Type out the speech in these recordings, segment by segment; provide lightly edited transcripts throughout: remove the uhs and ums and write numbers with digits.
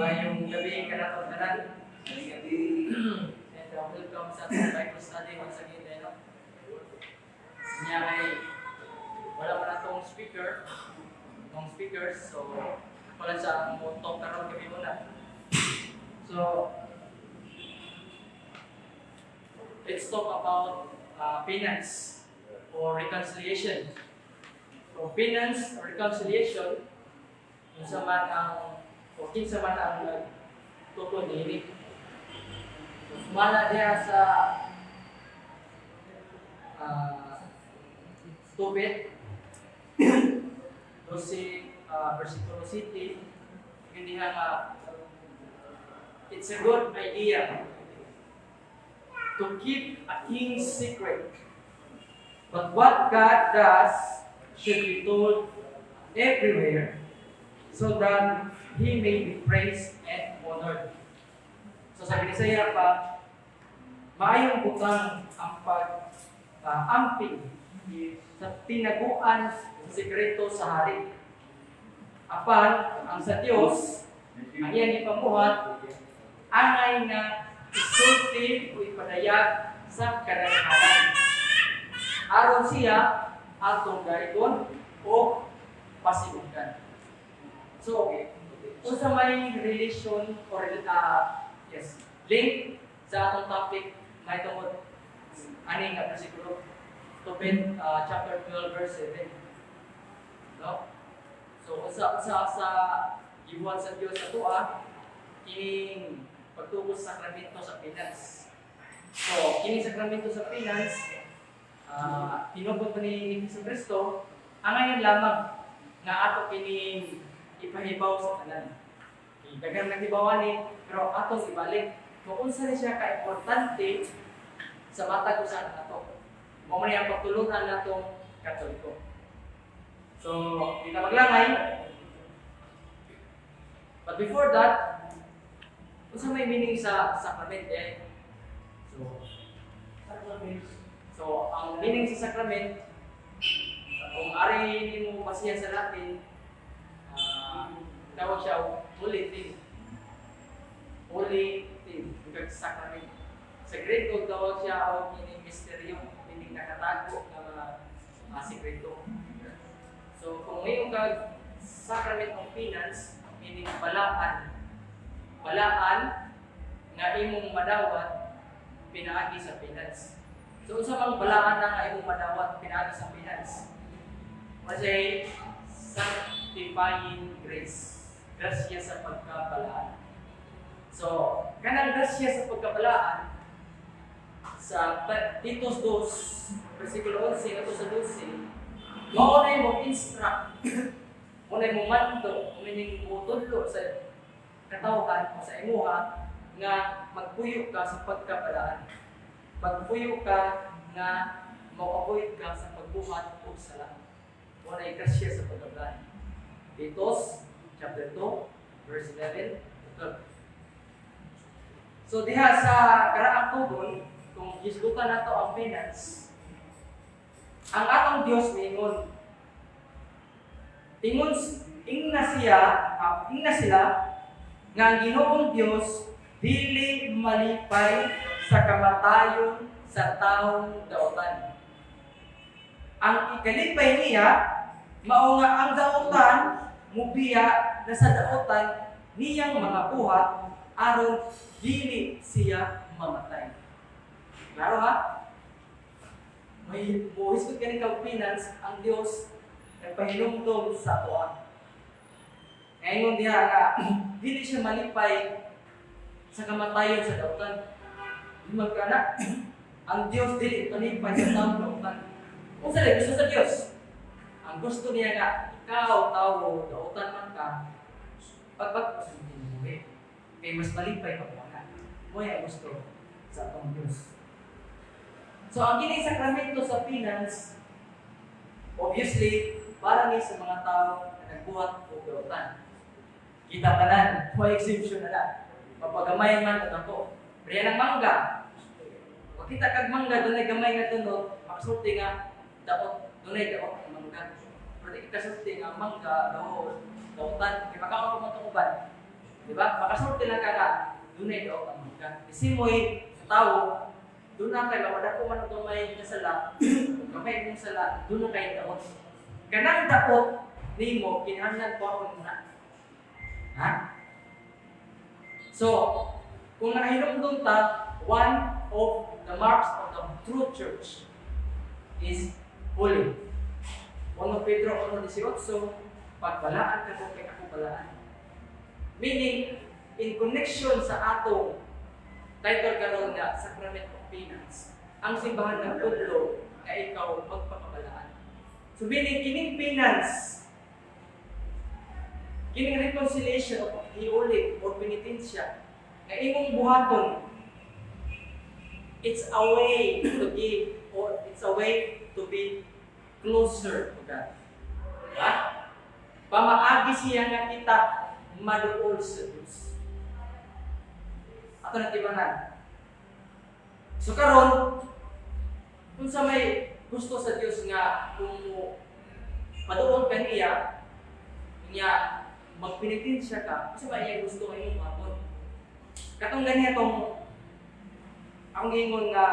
Maayong gabii kanatong tanan. And welcome sa atong Bible study once again, eh, no? Nya kay wala pa natong speaker, tong speakers, so wala sa mo talk karon kami muna. So let's talk about penance or reconciliation. So penance or reconciliation, unsa man ang o kinsa man ang nagtukod niini? So, sumala diha sa Tobit 12 versikulo 7, hindi nga, "It's a good idea to keep a king's secret, but what God does should be told everywhere so that He may be praised and honored." So sabi ni Isaiah pa, maayong butang ang pag amping sa tinaguan sa sekreto sa hari. Apan ang sa Dios, ang iyang ipamuhat, angay nga isulti o ipadayag sa kadaghanan, aron siya atong daygon o pasimukan. So, okay. Unsa may relation or yes, link sa atong topic may tungod ani nga bersikulo, Tobit chapter 12 verse 7? No? So unsa unsa sa gibuhat sa Dios sa atoa kining pagtubos sa sakramento sa penance? So kining sakramento sa penance, tinubod pa ni Hesus Kristo, angayan lamang nga ato kining ipahibaw sa tanan. Daghan naghibaw ni, pero atong ibalik kung unsa ni siya ka-importante sa matag usa nato. Mao man ang pagtulunan natong Katoliko. So, di na maglangay. But before that, unsa may meaning sa sacrament eh? So, ang meaning sa sacrament, kung ari nimo basihan sa Latin, tawag siya og holy thing. Holy thing, kag sacrament. Sa Greek, tawag siya og kining misteryo, meaning nakatago nga mga sikreto. So, kung ngayon kag sacrament of penance, meaning balaan, balaan nga imong madawat pinaagi sa penance. So, unsa mang balaan na nga imong madawat pinaagi sa penance? Kasi sanctifying grace. Grasya sa pagkabalaan. So, kanang grasya sa pagkabalaan, sa Titos 2, versikulo 11 ngadto sa 12, mao na mo instruct, mao na mo mando, meaning mo tudlo sa katawhan o sa imuha nga magpuyo ka sa pagkabalaan. Magpuyo ka nga mo-avoid ka sa pagbuhat og sala. Mao na grasya sa pagkabalaan. Titos chapter 2 verse 11 to 12. So diha sa karaang tugon, kung hisgutan nato ang penance, ang atong Dios miingon, ingon ingna siya, ingna sila nga ang Ginoong Dios dili malipay sa kamatayon sa taong dautan. Ang ikalipay niya mao nga ang dautan mubiya na sa dautan niyang mga buhat aron dili siya mamatay. Klaro ha? May muhisgot kani kag penance, ang Dios nagpahinumdom sa atoa. Ngayon diha nga dili siya malipay sa kamatayon sa dautan. Di magkana ang Dios dili malipay sa taong dautan. Unsa lay gusto sa Dios? Ang gusto niya nga ikaw tawo, dautan man ka, pagbag-o sa kinabuhi. Kay mas malipay ka po na. Mao ang gusto sa atong Dios. So ang kining sakramento sa penance, obviously, para ni sa mga tao na nagbuhat og dautan. Kita tanan, may exemption na na. Mapagamay man o dako. Pero yan ang mangga. Makita kag mangga, dunay gamay nga tunod, makasulti nga daot, dunay daot ang mangga. Pero di kasulti nga mangga, daot, dautan, kay makaon pa man itong uban. Di ba? Makasulti lang ka nga, dunay daot ang ka. Isimoy sa tao, doon na kay mapadako man og gamay nga sala, gamay mong sala, doon na kay daot. Kanang daot nimo kinahanglan ko na. Ha? So, kung nakahinumdum ta, one of the marks of the true church is holy. 1 Pedro 1:18, "Pagbalaan ka ko kay ako balaan." Meaning, in connection sa atong title karon nga Sacrament of Penance, ang simbahan nagtudlo nga ikaw magpakabalaan. So meaning, kining penance, kining reconciliation o paghiuli or penitensya, nga imong buhaton, it's a way to give or it's a way to be closer to God. Diba? Pamaagi siya nga kita maduol sa Diyos. Ato na tibanan. So karon, kung sa may gusto sa Dios nga kung mo paduol ka niya, niya magpenitensya ka, unsa ba iya gusto nga imong buhaton? Katong ganiya tong ang giingon nga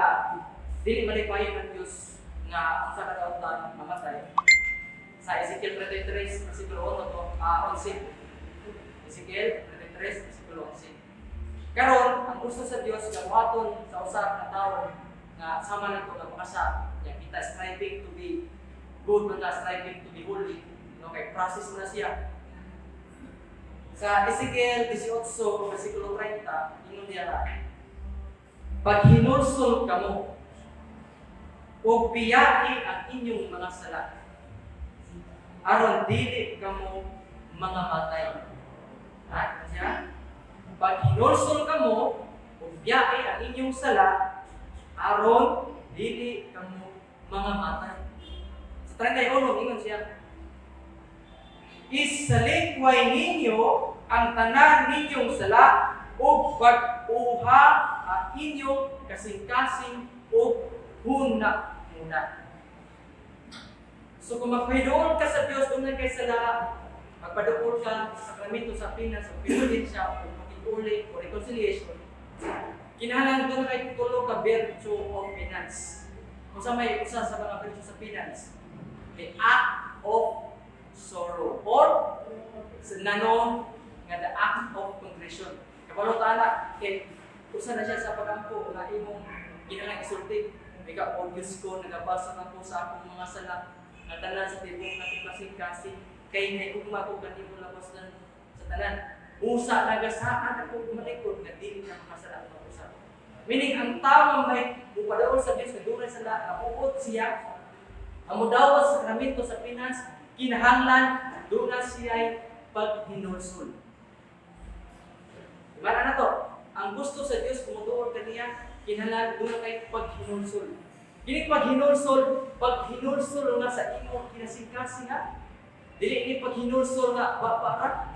dili malipayon ang Dios nga ang sa kadaotan mamatay. Sa Ezekiel 33, versikulo 1 to, 11. Ezekiel 33, versikulo 11. Karon, ang gusto sa Dios nga buhaton sa usa ka tawo nga sama nato nga makasa, nya kita striving to be good man ta, striving to be holy, no, kay process mo na siya. Sa Ezekiel 18, versikulo 30, ingon niya nga, "Paghinulsol kamo, ug biyai ang inyong mga sala, aron dili kamo mga matay." Ha? Siya? "Paghinulsol kamo, ug biyai ang inyong sala, aron dili kamo mga matay." Sa 31, ingon siya, "Isalikway ninyo ang tanan ninyong sala ug bag-oha ang inyong kasing-kasing ug huna-huna." So kung magpahiduol ka sa Dios, dunay kay sala, magpaduol ka sa sakramento sa penance, o penitensya, o pakig-uli, o reconciliation, kinahanglan doon kay tulo ka virtue of penance. Kung sa may usa sa mga virtue sa penance, the act of sorrow or sa nanon nga the act of contrition. Kabalo ta na kay usa na siya sa pagampo nga imong kinahanglan isulti. Ika, "O Diyos ko, nagabasa na ko sa akong mga sala nga tanan sa tibok na kasing-kasing kay nahigugma ko kanimo lawas lang sa tanan. Busa nagasaad ako malikod nga dili na makasala ang usa." Meaning, ang tao may mupadaol sa Dios nga dunay sala, napuot siya, ang mudawas sa sakramento sa penance, kinahanglan duna siya'y paghinulsol. Diba na to? Ang gusto sa Dios kung muduol kaniya, kinahanglan duna kay paghinulsol. Kini paghinulsol, paghinulsol nga sa imong kinasingkasing ha. Dili ni paghinulsol nga ba.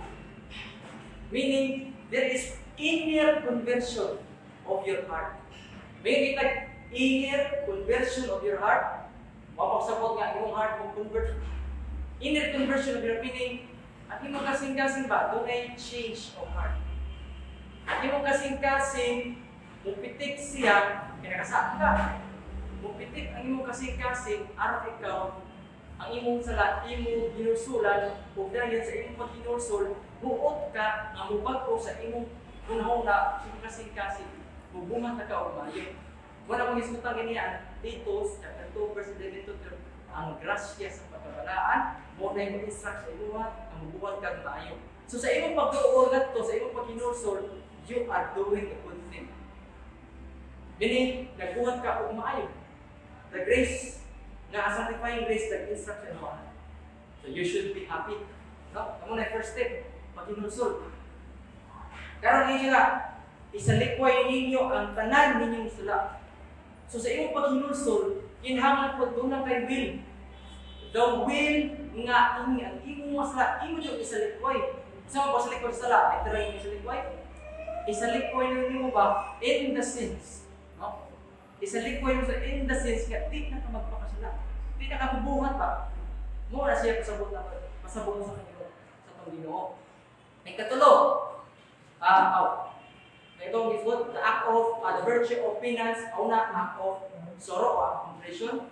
Meaning, there is inner conversion of your heart. May kita inner conversion of your heart. Mapagsabot nga imong heart mo convert. Inner conversion of your, meaning, ang imong kasing-kasing ba, dunay change of heart. Ang imong kasing-kasing, mupitik siya, kinakasaan ka. Mupitik ang imong kasing-kasing, aron ikaw, ang imong sala, imong hinulsulan, ug dayon sa imong paghinulsol, buot ka nga mubag-o sa imong hunahuna, sa imong kasing-kasing, mubunga ta ka og maayo. Wala kong isgutan ganiyan, Titus chapter 2 verse 11 to 12, ang grasya sa pagkabalaan, mo na imong instruct sa imuha, ang mubuhat kag maayo. So sa imong pagduol ngadto, sa imong paghinulsol, you are doing a good thing. Meaning, nagbuhat ka og maayo. The grace, nga sanctifying grace, nag-instruct sa imuha. So you should be happy. No? Kamo na first step, paghinulsol. Karon ninyo nga, "Isalikway ninyo ang tanan ninyong sala." So sa imong paghinulsol, kinahanglan po doon kay will. The will nga ini ang imong mga sala, imo jud isalikway. Sa mo pasalikway sa sala, literal yung isalikway. Isalikway nimo ba in the sense, no? Isalikway mo sa in the sense nga di na ka magpakasala. Di na ka mubuhat ba. Mo na siya pasabot na pasabot sa kanila sa tong Ginoo. Ikatulo, Oh, itong gisgot, the act of, the virtue of penance, una, act of sorrow o contrition.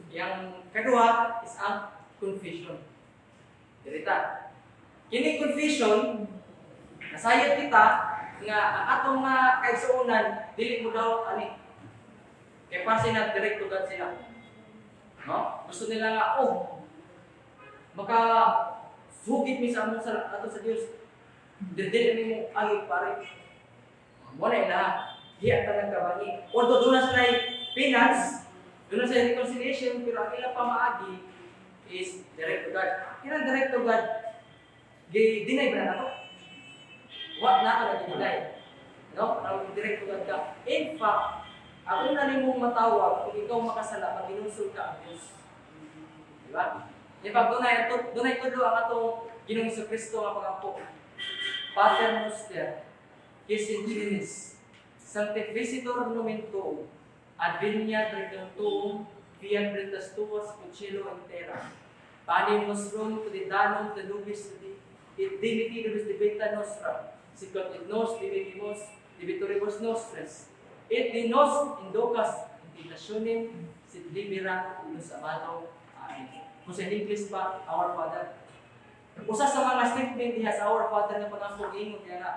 Yang kedua is ang confession. Dirita. Kini confession, nasayod kita nga ang atong mga kaigsuonan dili mo daw ani. Kay pasi na direct to God sila. No? Gusto nila nga, oh, maka sugit mi sa among sa ato sa Dios. Dili ni mo agi pare. Mo na ila hiya ta nagkabangi. Although doon na sila penance, doon na sila reconciliation, pero ang ilang pamaagi is direct to God. Kinang direct to God, gi-deny ba na nato? Wa na to na deny. No? Ang direct to God ka. In fact, ang una nimong matawag kung ikaw makasala, maginusol ka ang Diyos. Di ba? In fact, dunay tudlo ang atong Ginoong Kristo nga pangampo. Pater noster, qui es in caelis, sanctificetur nomen tuum, adveniat regnum tuum, fiat voluntas tua sicut in caelo et in terra. Panem nostrum quotidianum da nobis hodie, et dimitte nobis debita nostra, sicut et nos dimittimus debitoribus nostris. Et ne nos inducas in tentationem, sed libera nos a malo. Amen. Kung sa English pa, Our Father. Usa sa mga statement diha sa Our Father nga pangampo, ingon kaya nga,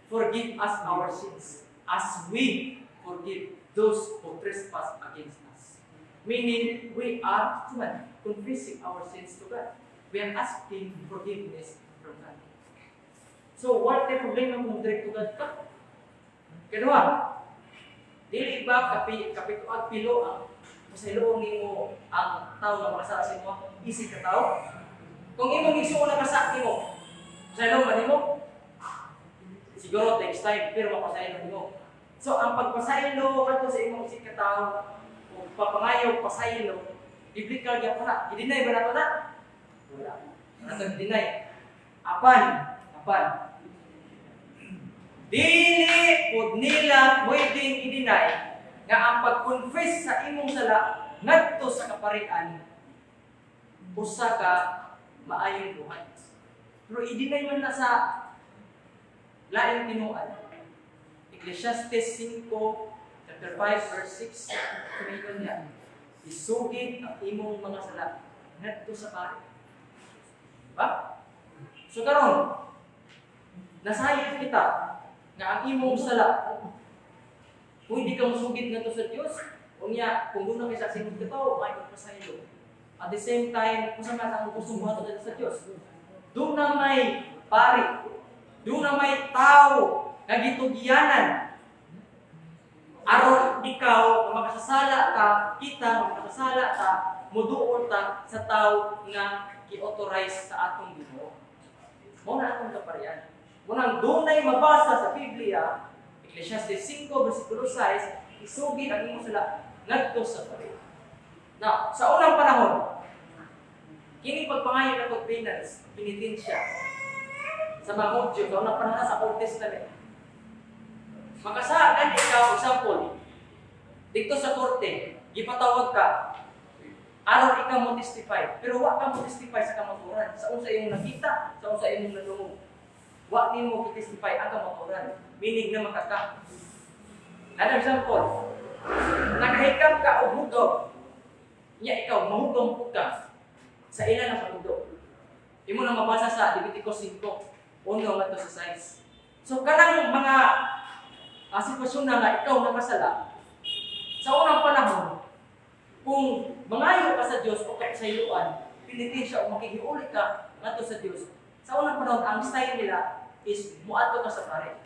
"Forgive us our sins as we forgive those who trespass against us." Meaning, we are human, confessing our sins to God. We are asking forgiveness from God. So, what the problema kung direct to God ka? Kedua, dili ba kapito at pilo ang pasayloon nimo ang tao nga makasala sa imo, isig ka tao? Kung imong igsuon na kasa nimo, pasaylo ba nimo? Siguro takes time, pero mapasaylo nimo. So, ang pagpasaylo kadto sa imong isig ka tao, o papangayo pasaylo, biblical gyapon na. Gi-deny ba nato na? Wala. Nato deny. Apan, dili pud nila pwedeng i-deny nga ang pag-confess sa imong sala ngadto sa kaparian usa ka maayong buhat. Pero i-deny man na sa laing tinuan. Ecclesiastes 5, chapter 5, verse 6, tumigon niya, "Isugid ang imong mga sala ngadto sa pari." Diba? So karon, nasayod kita nga ang imong sala, kung hindi ka musugid ngadto sa Dios, unya kung doon na kay sa sinod ka tao, may pagpasaylo. At the same time, kung sa man ang gusto mo sa Dios, doon na may pari, doon na may tao nga gitugyanan aron ikaw nga makasasala ka, kita nga makasasala ta, muduol ta sa tao nga gi-authorize sa atong Ginoo. Mao na atong kaparian. Mao nang dunay mabasa sa Biblia, Ecclesiastes 5 versikulo 6, isugid ang imong sala ngadto sa pari. Now, sa unang panahon, kini pagpangayo na penance, penitensya, sa mga Hudyo, sa unang panahon sa Old Testament. Makasala ikaw, example, dito sa korte, gipatawag ka, aron ikaw mo testify, pero wa ka mo testify sa kamatuoran, sa unsa imong nakita, sa unsa imong nadungog. Wa nimo testify ang kamatuoran, meaning na makaka. Another example, nakahikam ka og hugaw. Nya ikaw mahugaw pud ka sa ila na panudo. Imo na mabasa sa Leviticus 5, 1 ngadto sa 6. So kanang mga sitwasyon na nga ikaw nakasala, sa unang panahon, kung mangayo ka sa Dios o kapasayloan, penitensya o makihiuli ka ngadto sa Dios, sa unang panahon, ang style nila is muadto ka sa pare.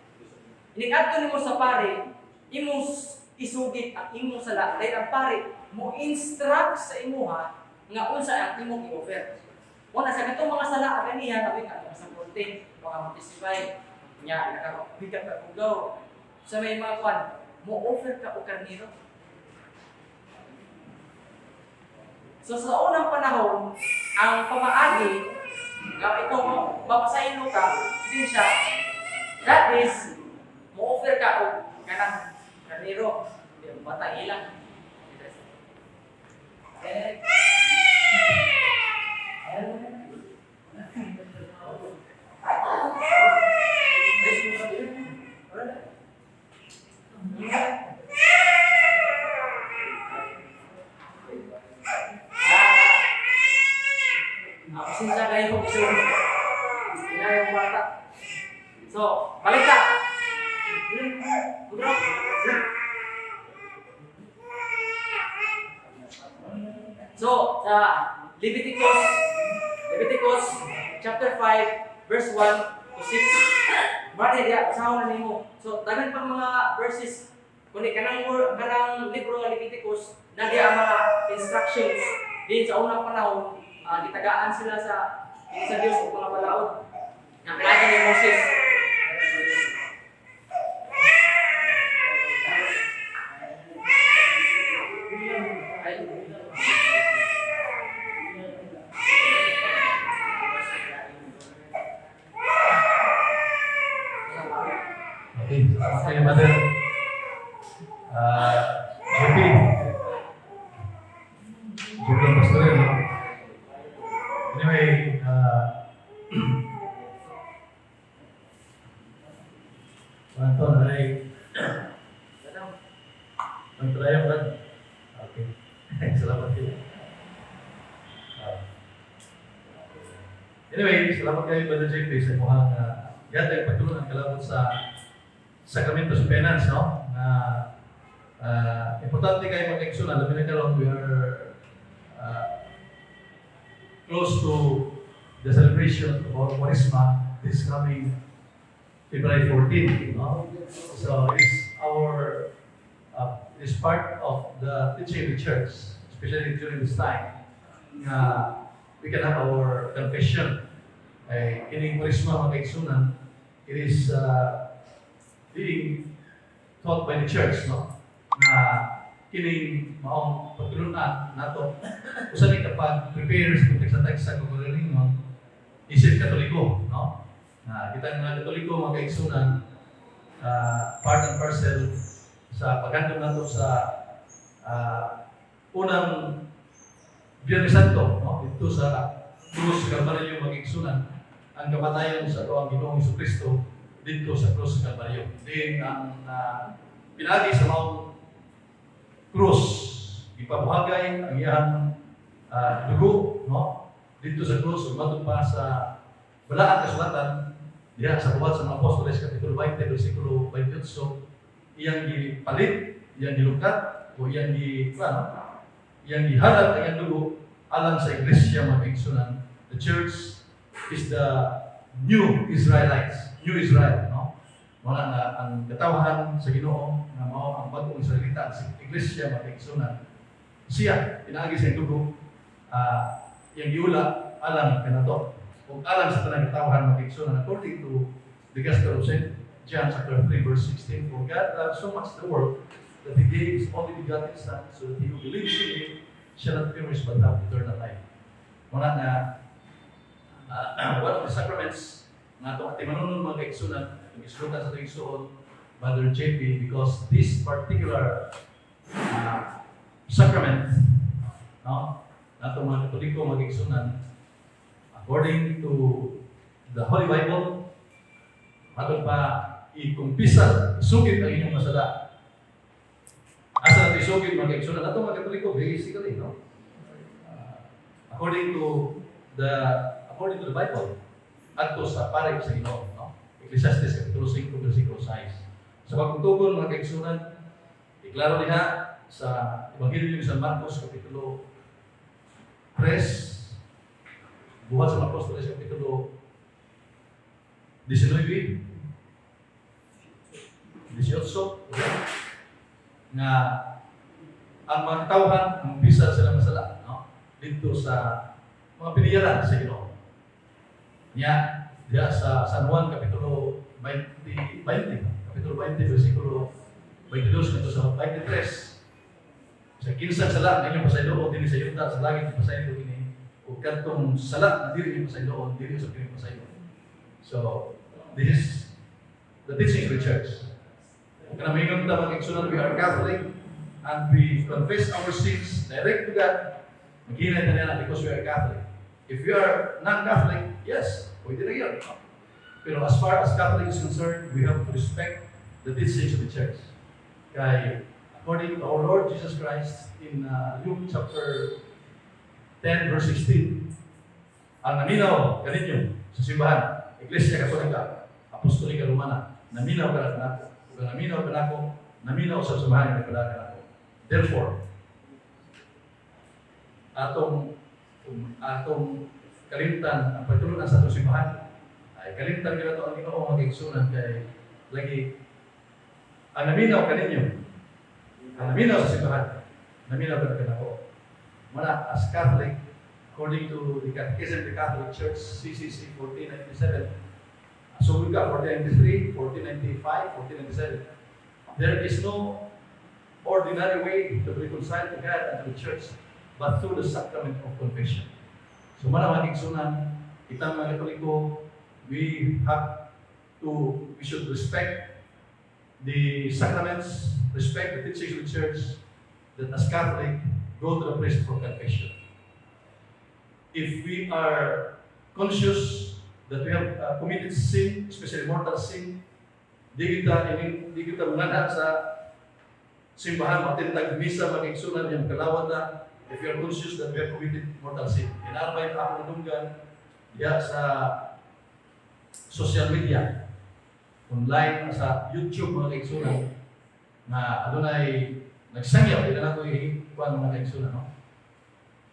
Inig-adto nimo sa pare, imong isugid ang imong sala, dahil ang pare mo instruct sa imuha nga unsa ang imong i-offer. Una sa katong mga sala ganiha, sabi ka sa korte, baka mo testify, nya nakabigat ka hugaw. Sa may mga kwan, mo offer ka og karnero. So sa unang panahon, ang pamaagi nga ikaw mo mapasaylo ka, hindi siya, that is mo offer ka og kanang karnero, bata ilang. Eh, Ah, pasensya kayo kung ina yung bata. So, balik ta. Bro. So, sa Leviticus chapter 5, verse 1 to 6. Mari diya, basahon na nimo. So, tanan pang mga verses kundi kanang libro nga Leviticus na diya ang mga instructions din sa unang panahon, gitagaan sila sa Dios og mga balaod nga pinaagi ni Moses. Ay, Okay, salamat kayo, Mother. Ah, JP. JP ang pastor, no? Anyway, Anton, ay, nagtrayo ka? Okay. Salamat kayo. Anyway, salamat kayo, Brother JP, sa imuhang yata pagtulong ang kalabot sa Sacramento sa penance, no? Na importante kayo mag-exuna, labi na karon we are close to the celebration of our Kwaresma this coming February 14, no? So it's part of the teaching of the church, especially during this time, nga we can have our confession. Eh, kining Kwaresma, mga kaigsunan, it is being taught by the church, no? Na kining maong pagtulunan nato usa ni kapag prepare sa tagsa-tagsa kagalingon isip Katoliko, no? Na kita nga Katoliko, mga kaigsunan, part and parcel sa paghandom nato sa unang Biyernes Santo, no? Dito sa krus sa Kalbaryo, mga kaigsunan, ang kamatayon sa ato ang Ginoong Kristo dito sa krus sa Kalbaryo. Din ang pinaagi sa maong krus, ipabuhagay ang iyang dugo, no? Dito sa krus, ug matod pa sa Balaang Kasulatan, diha sa Buhat sa mga Apostoles, Kapitulo 20, versikulo 28, iyang gipalit, iyang gilukat, o iyang gi, ano, iyang gihalat ang iyang dugo alang sa iglesia, mga kaigsunan. The church is the new Israelites, new Israel, no? Wala nga ang katawhan sa Ginoo nga mao ang bagong Israelita, sa iglesia, mga kaigsunan. Siya, pinaagi sa dugo, iyang giula alang kanato ug alang sa tanang katawhan, mga kaigsunan, according to the Gospel of St. John chapter 3 verse 16, "For God loved so much the world that He gave His only begotten Son, so that he who believes in Him shall not perish but have eternal life." Muna nga one of the sacraments nga atong atimanon, mga kaigsunan, itong isulutan sa atong igsuon, Brother JP, because this particular sacrament, no, natong mga Katoliko, mga kaigsunan, according to the Holy Bible, matod pa ikumpisa, isugid ang inyong masala. Asa natin isugid, mga kaigsunan? Ato mga Katoliko, basically, no? According to the Bible, adto sa pare sa Ginoo, no? Ecclesiastes kapitulo 5 versikulo 6. Sa pagtugon, mga kaigsunan, iklaro diha sa Ebanghelyo ni San Marcos kapitulo 3, Buhat sa mga Apostoles kapitulo 19, 18, okay? Nga ang mga katawhan ang bisa sila masala, no? Dito sa mga piliyaran sa Ginoo. Nya diha sa San Juan kapitulo 20, 20, kapitulo 20 versikulo 22 ngadto sa 23. Sa kinsang sala nga inyong pasayloon dinhi sa yuta, sa langit pasaylo kini, ug kadtong sala na dili inyo pasayloon, dili usab kini pasaylo. So, this is the teaching of the church. Kung kana moingon ta, mga kaigsunan, we are Catholic and we confess our sins direct to God, maghinay ta nila because we are Catholic. If we are non-Catholic, yes, pwede na yun. Pero as far as Catholic is concerned, we have to respect the teachings of the church. Kay, according to our Lord Jesus Christ in Luke chapter 10 verse 16, ang naminaw kaninyo sa simbahan, Iglesia Katolika, Apostolika Romana, naminaw ka na kanako. Ug ang naminaw kanako, naminaw sa simbahan nga nagpadala kanako. Therefore, atong kalimtan ang pagtulunan sa atong simbahan ay kalimtan gyud nato ang Ginoo, mga kaigsuonan, kay lagi ang naminaw kaninyo, ang naminaw sa simbahan, naminaw ka na kanako. Muna, as Catholic, according to the Catechism of the Catholic Church, CCC 1497, sugod ka 1493, 1495, 1497, there is no ordinary way to be reconciled to God and to the Church but through the sacrament of confession. So mana, mga kaigsuonan, kitang mga Katoliko, we should respect the sacraments, respect the teachings of the Church, that as Catholic, go to the priest for confession. If we are conscious that we have committed sin, especially mortal sin, di kita manganha sa simbahan, mag-attend tag misa, mga kaigsuonan, yung kalawat na, if you are conscious that we have committed mortal sin. Inarbay pa ako nadunggan diya sa social media, online, sa YouTube, mga kaigsuonan, na adunay nagsangyaw, di na nato ikuan, mga kaigsuonan, no?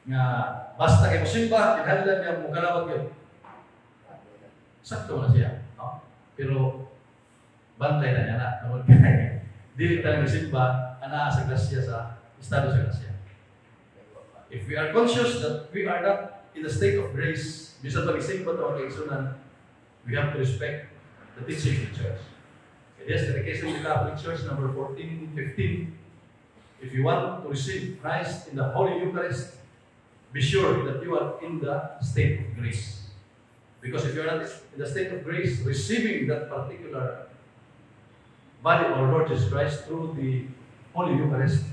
Nga basta kay mosimba, kinahanglan niya mokalawat yun. Sakto na siya, no? Pero bantay na niya na, tungod kay dili ta simba anaa sa grasya, sa estado sa grasya. If we are conscious that we are not in the state of grace, bisan pa gisimba ta, mga kaigsuonan, we have to respect the teachings of the Church. It is the Catechism of the Catholic Church, number 1415. If you want to receive Christ in the Holy Eucharist, be sure that you are in the state of grace. Because if you are not in the state of grace, receiving that particular body of our Lord Jesus Christ through the Holy Eucharist,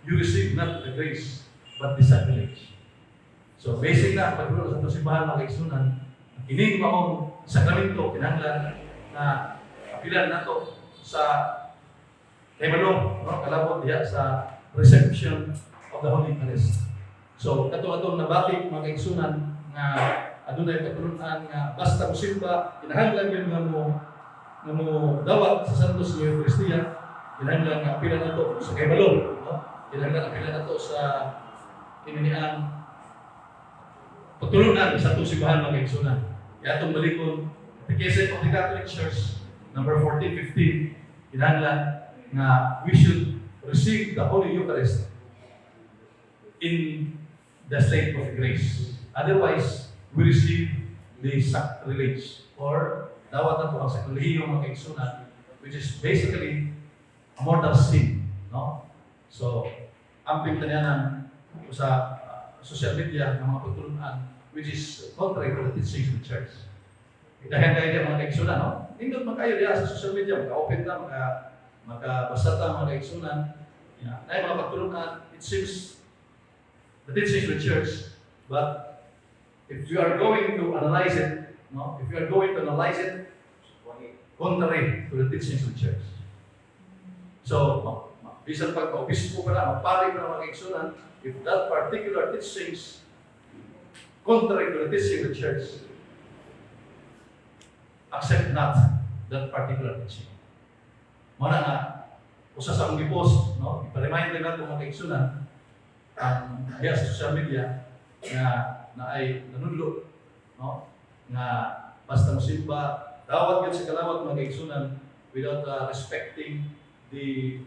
you receive not the grace, but the sacrilege. So basic na, pagtulong sa atong simbahan, mga kaigsuonan, kining maong sakramento, kinahanglan na apilan nato sa kahibalo, no? Kalabot diha sa reception of the Holy Eucharist. So, kato atong nabati, mga kaigsuonan, nga adunay katulunan nga basta mo simba, kinahanglan yun nga mo dawat sa Santos nga Eucharistia, kinahanglan nga apilan nato sa kahibalo, no? Kinahanglan apilan nato sa kininiang pagtulunan sa atong simbahan, mga kaigsuonan. Kaya atong balikon, Catechism of the Catholic Church, number 1415, kinahanglan nga we should receive the Holy Eucharist in the state of grace. Otherwise, we receive the sacrilege or dawat nato ang sakrilehiyo, mga kaigsuonan, which is basically a mortal sin. No? So, amping ta niya ng sa social media ng mga pagtulunan which is contrary to the teachings of the Church. Dahil kayo diya, mga kaigsuonan, no? Nindot man kayo diya sa social media, maka-open ta, makabasa ta, mga kaigsuonan. Yeah. Na mga pagtulunan, it seems the teachings of the Church, but if you are going to analyze it, no? If you are going to analyze it, contrary to the teachings of the Church. So, bisan pag obispo ka na, magpari ka na, mga kaigsuonan, if that particular teachings contrary to the teaching of the Church, accept not that particular teaching. Muna nga, usa sa akong gipost, no? Ipa-remind lang nato, mga kaigsuonan, ang diya sa social media nga na ay nanudlo, no? Nga basta mo simba, dawat gyud sa kalawat, mga kaigsuonan, without respecting the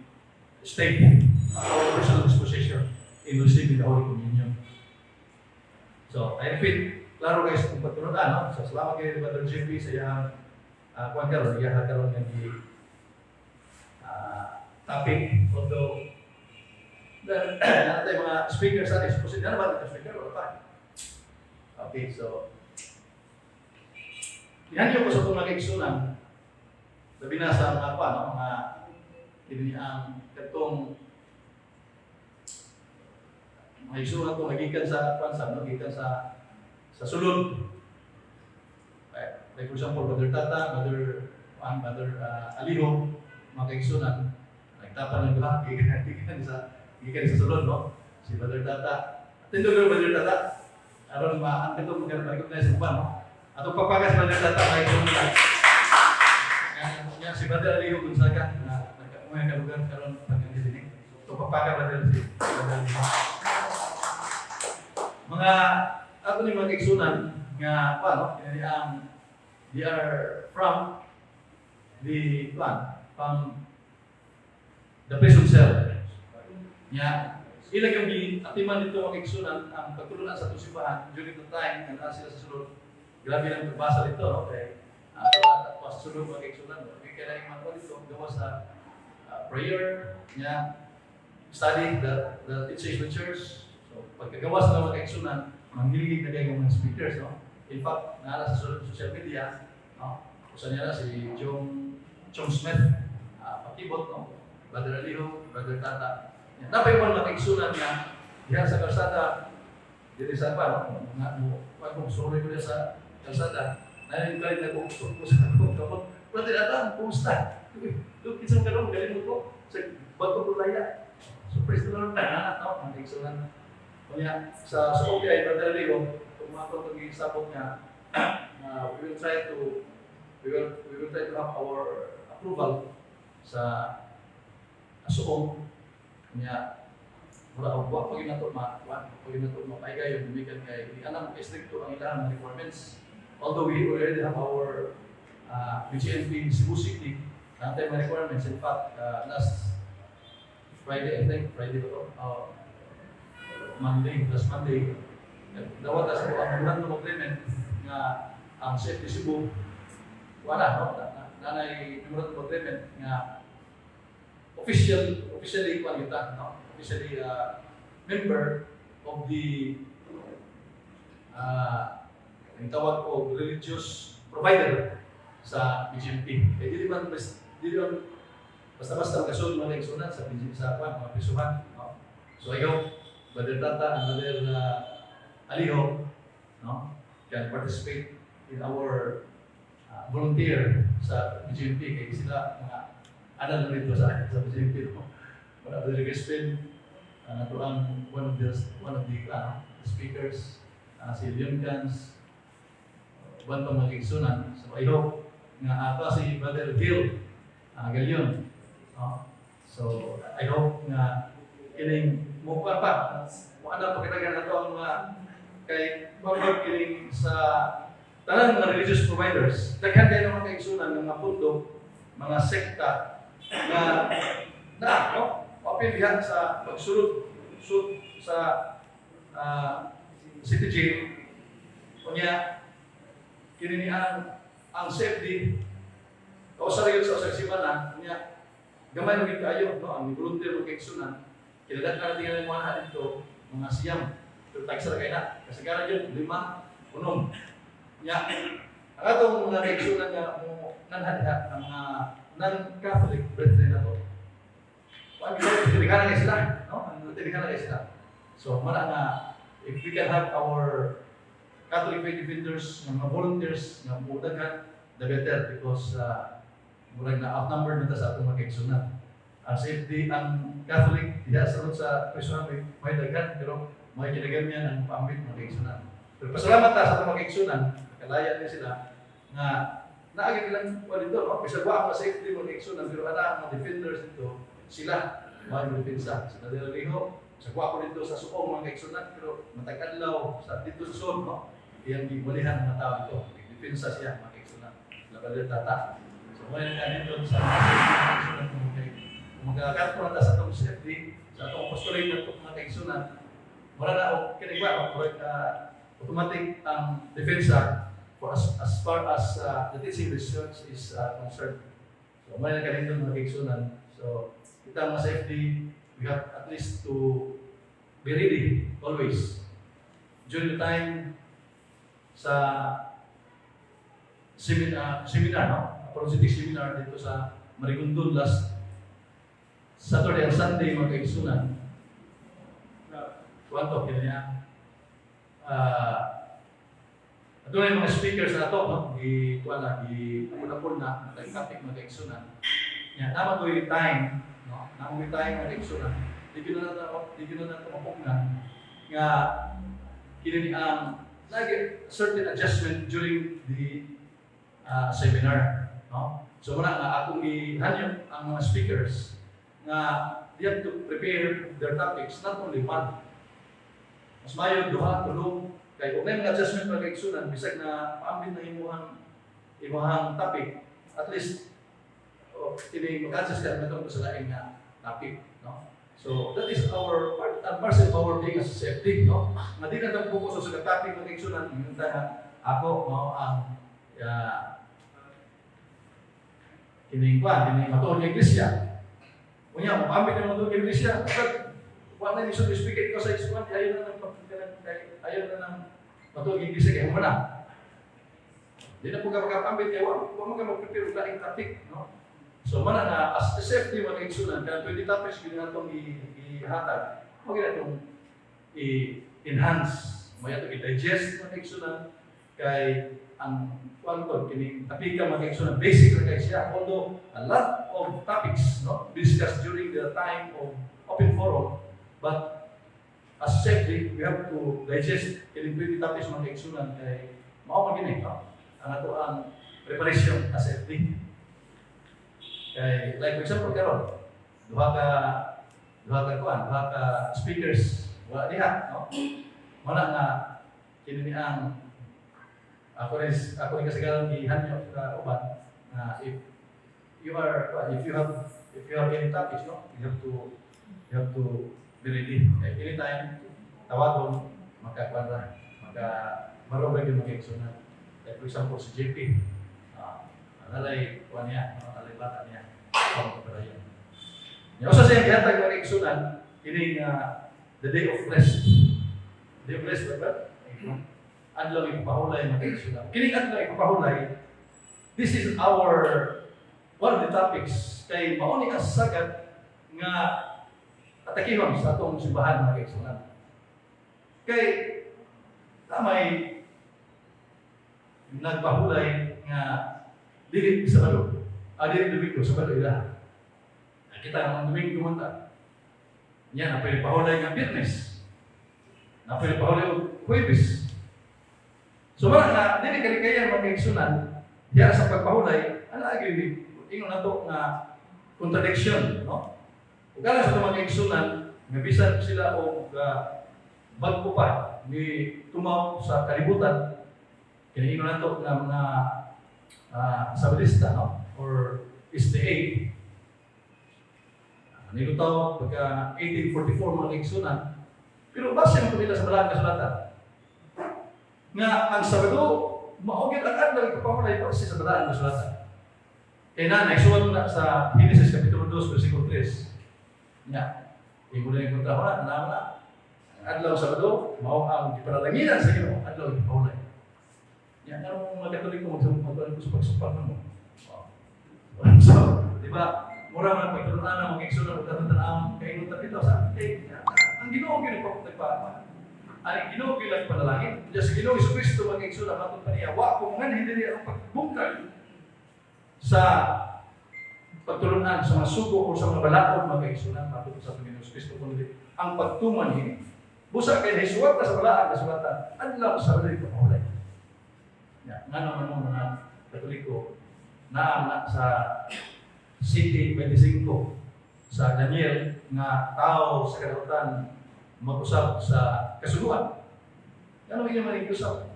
state, our personal disposition in receiving the Holy Communion. So, I repeat, klaro guys kung pagtulunan, no? So, salamat kay Brother JP sa iyang kuan karon, iyang karon nga gi topic, although naa tay mga speakers sa supposedly na ba ito speaker wala pa. Okay, so yan yung ko sa itong mga kaigsuonan, labi na sa mga kuan, no, mga kini ang katong mga igsuonan to nga gikan sa kuan sa, no, gikan sa sulod. Like for example, Brother Tata, Brother Juan, Brother Aliho, mga kaigsuonan, nagtapan ng duha, gikan sa sulod, no? Si Brother Tata, Tindog ko, Brother Tata. Aron ma ang ito mag-recognize sa uban, no? Atong pagpakas, Brother Tata, may nila. Nga nga si Brother Aliho Gonzaga na nagkamuhay ka lugar karon pag sini. So pagpaka, Brother, si Brother Aliho. Mga ato ni mga kaigsunan nga paano kini ang they are from the plan from the prison cell. Nya ilang yung atiman dito, mga kaigsunan, ang pagtulunan sa atong simbahan during the time nga naa sila sa sulod. Grabe lang pagbasa dito, no? Kay at sa sulod, mga kaigsunan, no? Kay kailangan man dito gawa sa prayer nya study the teachings of the church. So pagkagawa sa mga kaigsunan, manggiligig na kayo mga speakers, no? In fact, naa sa social media, no? Usa niya na si John Chong Smith, pakibot, no? Brother Aliho, Brother Tata. Yan. Napay mga kaigsunan niya diha sa kalsada, diri sa pa, no? Nga mo, pag kung sorry ko diya sa kalsada, narinig ka rin nag-uusok ko sa akong kamot. "Brother Tata, kumusta? Look, isang karon, galing mo ko. Sa bago ko laya." So praise the Lord, na, no? Ang kaigsunan. Kanya, sa OPI, Brother Aliho, kung mga itong gisabot niya, na we will try to have our approval sa asuong niya. Mura og wa pag nato ma wa pag nato mapaigayon gumikan kay di anam kay stricto ang ilang requirements, although we already have our BGMP Cebu City natay mga requirements. In fact, last Friday, I think Friday ba to, Monday, last Monday, dawat sa ang memorandum agreement nga ang CFD Cebu wala, no, nanay memorandum agreement nga officially kwan kita, no, officially member of the ang tawag og religious provider sa BGMP. Kaya dili man basta-basta magkasulod mga kaigsunan sa BGMP sa kwan, mga prisuhan, no? So I hope Brother Tata and Brother Aliho, no, can participate in our volunteer sa BGMP kay sila mga anal na dito sa BGMP, no? Wala, Brother Crispin, ato ang one of the speakers, si Leon Cans, uban pa mga kaigsunan. So I hope nga ato si Brother Gil Galion, no? So I hope nga kining mo pa pa mo ana pakitagan nato ang mga kay mabag kining sa tanang mga religious providers. Daghan kayo mga kaigsunan ng mga pundo, mga sekta nga na, no, apil diha sa pagsulod sud sa city jail. Unya kini ni ang CFD kausa ra yun sa usag semana. Unya gamay man gyud kaayo, no, ang volunteer mga kaigsunan. Kinadat na tingnan mo na dito mga 9, pero tagsa ra kay na kasagaran yun lima, unom. Nya ang atong mga kaigsunan nga mo nanha diha ng mga non-Catholic brethren na to, wag gyud tinighan na sila, no? Tinighan na sila. So mana nga if we can have our Catholic Faith Defenders, nga mga volunteers nga mudaghan, the better, because murag na outnumbered na ta sa atong mga kaigsunan. Ang safety, ang Catholic diha sa sa prisuhan may daghan, pero may kinagamyan ang paambit, mga kaigsunan. Pero pasalamat ta sa atong mga kaigsunan, nakalaya din sila nga naagi nilang wa dito, no? Bisag wa ang mga safety, mga kaigsunan, pero ana ang mga defenders dito, sila mga depensa. Sa Brother Liho, sa wa ko dito sa Suong, mga kaigsunan, pero matag adlaw sa dito sa Suong, no? Iyang gibulihan ang mga tao dito. Depensa siya, mga kaigsunan. La Brother Tata. So, mo na dito sa mga kaigsunan kung kay kung magkakanto na ta sa atong CFD, sa atong apostolate na itong mga kaigsunan, wala na og kini ba, murag automatic ang depensa for as far as the teaching of the church is concerned. So, may na kanito, mga kaigsunan. So, kita mga sa FD, we have at least to be ready always. During the time sa seminar, no? Apologetic seminar dito sa Marigondon last Saturday and Sunday, mga kaigsunan. Kuwanto, kanya, adunay mga speakers na to, no? I kuan na, i apol na, ang topic, mga kaigsunan. Nya, naa man time, no? Naa man time, mga kaigsunan. Di gyud na nato, di gyud na nato mapugnan. Nga kini ang lagi certain adjustment during the seminar, no? So muna nga akong gihanyo ang mga speakers nga they have to prepare their topics, not only one. Mas mayo duha, tulo, kay kung may mga adjustment mga kaigsunan, bisag na paambit na imuhang topic, at least oh, kini mag-adjust ka na sa lain nga topic, no? So that is our part and parcel of our being as safety, no? Nga di na ta focus sa topic, mga kaigsunan, ingon ta nga ako mao ang kining kwan, kining matuod nga iglesia. Unya, mapamit na matuod nga iglesia. But, wa na ni so speak ko sa iskuan, ayaw na ng matuod nga iglesia kay human na. Di na po ka makapambit kay wa man ka mag-prepare og laing topic, no? So mana na as a safety, mga kaigsunan, kanang 20 topics gyud natong ihatag. Mao gyud atong i-enhance, mao atong i-digest, mga kaigsunan, kay ang kuan ko kining topika, mga kaigsunan, basic ra kay siya, although a lot of topics, no, discussed during the time of open forum, but as safety we have to digest kining 20 topics, mga kaigsunan, kay mao man gini, no, ang ato ang preparation as safety. Kay like for example karon, duha ka kuan, duha ka speakers wala diha, no? Wala nga kini ni ang ako ni kasagaran gihanyo sa uban na if you have any topics, no, you have to be ready. Kay anytime tawagon, makakuan ra, maka marog ra gyud, mga kaigsunan. Like for example si JP, analay kuan niya, no, analay bata niya, ang kaparayan. Nya usa siya gihatag, mga kaigsunan, kining the day of rest. Day of rest ba? Adlaw ipapahulay, mga kaigsunan. Kining adlaw ipapahulay, this is our one of the topics kay mao ni ang sagad nga atakihon sa atong simbahan, mga kaigsunan. Kay tamay nagpahulay nga dili Sabado. Ah, dili Domingo, Sabado ila. Kita ang Domingo man ta. Nya na pwede pahulay nga Biyernes. Na pwede pahulay og Huwebes. So wala na dili kalikayan, mga kaigsunan, diya sa pagpahulay, ana gyud ingon nato nga contradiction, no? Ug sa atong mga kaigsunan nga bisan sila og bag-o pa ni tumaw sa kalibutan, kini ingon nato nga mga Sabadista, no? Or SDA. Nilutaw pagka 1844, mga kaigsunan. Pero base man nila sa Balaang Kasulatan nga ang Sabado mao gyud ang adlaw ipapahulay base sa Balaang Kasulatan. Kay na naisuwat na sa Genesis kapitulo 2 versikulo 3. Nya, imo na yung kontra na, na na. Ang adlaw Sabado mao ang gipanalanginan sa Ginoo, adlaw ipapahulay. Nya, nganong mga Katoliko magsumpag ko sa pagsumpa mo? So, di ba? Mura man ang pagtulunan ng mga igsoon ug katong tan-awon kay ingon ta sa kay ang Ginoo gyud nagpa ang Ginoo gyud nagpanalangin. Diya sa Ginoo Kristo, mga igsoon, matod pa niya, wa ko manganhi diri ang pagbungkag sa pagtulunan sa mga sugo o sa mga balaod, mga kaigsunan, matod sa Ginoo Kristo, kundi ang pagtuman ini. Busa kay naisuwat na sa Balaang Kasulatan, adlaw Sabado ipapahulay. Ya, nga naman mo mga Katoliko na na sa City 25 sa Daniel nga tao sa kadautan mag-usab sa kasuguan. Ano iya man usab?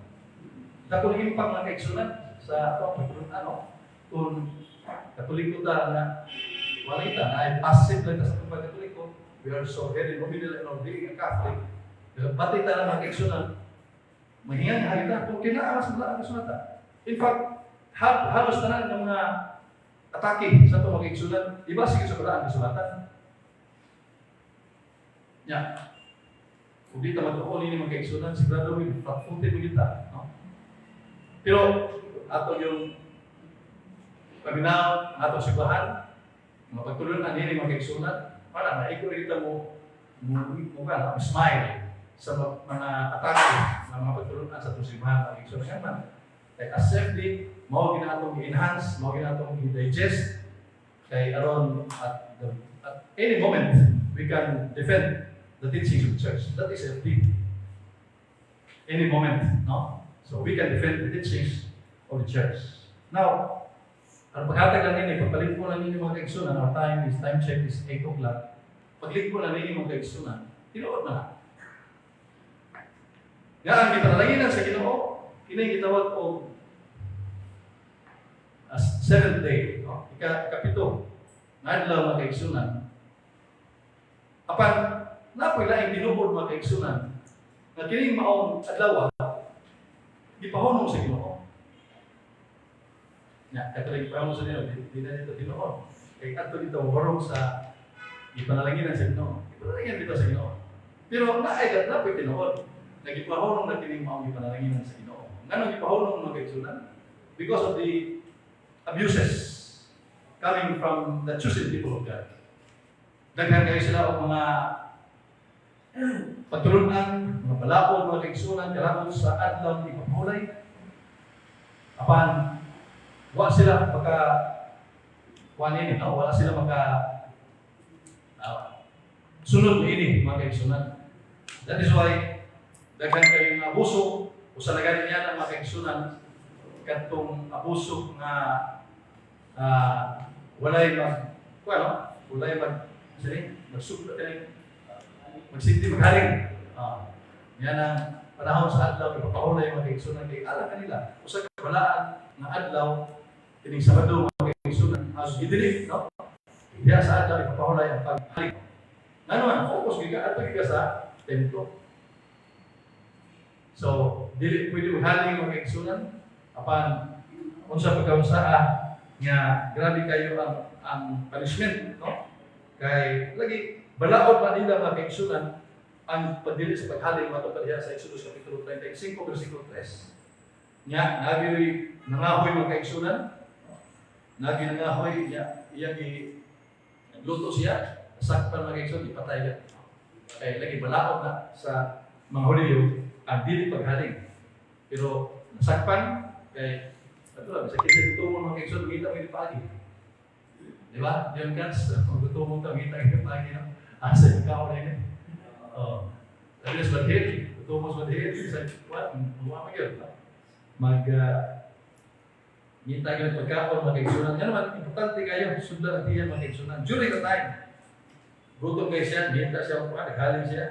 Dako ng impact ng kaigsunan sa ato ang pagtulunan, no? Kung Katoliko ta nga wala kita na ay passive lang ta sa atong pagkatoliko, we are so very nominal in our being a Catholic. Pero pati ta na, mga kaigsunan, mahinga nga kita kung kinaaras mo ang kasulatan. In fact, halos tanan ng mga atake sa itong mga kaigsunan, iba sige sa Balaang Kasulatan. Ya. Kung di ta matuon ini, mga kaigsunan, sigurado mo flat-footed mo kita. No? Pero ato yung paminaw, ato simbahan, mga pagtulunan nini, mga kaigsunan, para na ikaw kita mo mo mo ka, no? Smile sa mga atake ng mga pagtulunan sa atong simbahan, mga kaigsunan nga man. Kay as safety, mao gina atong i-enhance, mao gina atong i-digest kay aron at any moment we can defend the teachings of the church. That is safety. Any moment, no? So we can defend the teachings of the church. Now, ang paghatag lang nini, pagpalit ko lang nini, mga kaigsunan, our time check is 8 o'clock. Paglit ko lang nini, mga kaigsunan, tinuod na na. Nga ang gipanalanginan sa Ginoo, kini gitawag og as seventh day, no? Ikapito nga adlaw, mga kaigsunan. Apan napoy laing tinuod, mga kaigsunan, nga kining maong adlaw gipahunong sa Ginoo. Nya, katong gipahunong sa Ginoo, di na dito tinuod. Kay adto dito horong sa gipanalanginan sa Ginoo. Gipanalanginan dito sa Ginoo. Pero naay napoy tinuod na gipahunong na kining maong gipanalanginan sa Ginoo. Nganong gipahunong, mga kaigsunan? Because of the abuses coming from the chosen people of God. Daghan kayo sila og mga pagtulunan, mga balakod, mga kaigsunan, kalabot sa adlaw ipapahulay. Apan, wa sila maka kuan ini, no? Wala sila maka sunod ini, mga kaigsunan. That is why daghan kayong abuso, usa na gani niya ng mga kaigsunan, kadtong abuso nga walay mag kuan, no? Walay mag sini magsugod kay magsinti maghaling. Yan ang panahon sa adlaw ipapahulay, mga kaigsunan, kay ala kanila usa ka balaan nga adlaw kining Sabado, mga kaigsunan, ang gidili, no? Diya sa adlaw ipapahulay ang paghaling. Ngano man focus gyud ka adto gyud ka sa templo. So dili pwede maghaling, mga kaigsunan. Apan unsa pagkaunsaa nga grabe kayo ang punishment, no? Kay lagi balaod man nila, mga kaigsunan, ang pagdili sa paghaling matod pa diha sa Exodus kapitulo 35 versikulo 3. Nya nagi nangahoy, mga kaigsunan. Nagi nangahoy niya, iyang gi nagluto siya, sakpan, mga kaigsunan, ipatay siya. Kay lagi balaod na sa mga Hudiyo ang dili paghaling. Pero nasakpan kay ato lang sa kinsa gutomon, mga kaigsunan, ngita mo paagi. Di ba? Diyan kans, gutomon ta, ngita mo paagi, no? Asa ikaw na yun. Oh. Labi na sa badhil, gutomon sa badhil, sa what? Mga magyud. Mag ngita gyud pagkaon, mga kaigsunan. Nga naman importante kayo sundan ang tiyan, mga kaigsunan. During the time, gutom kayo siya, ngita siya, kuan, naghalin siya.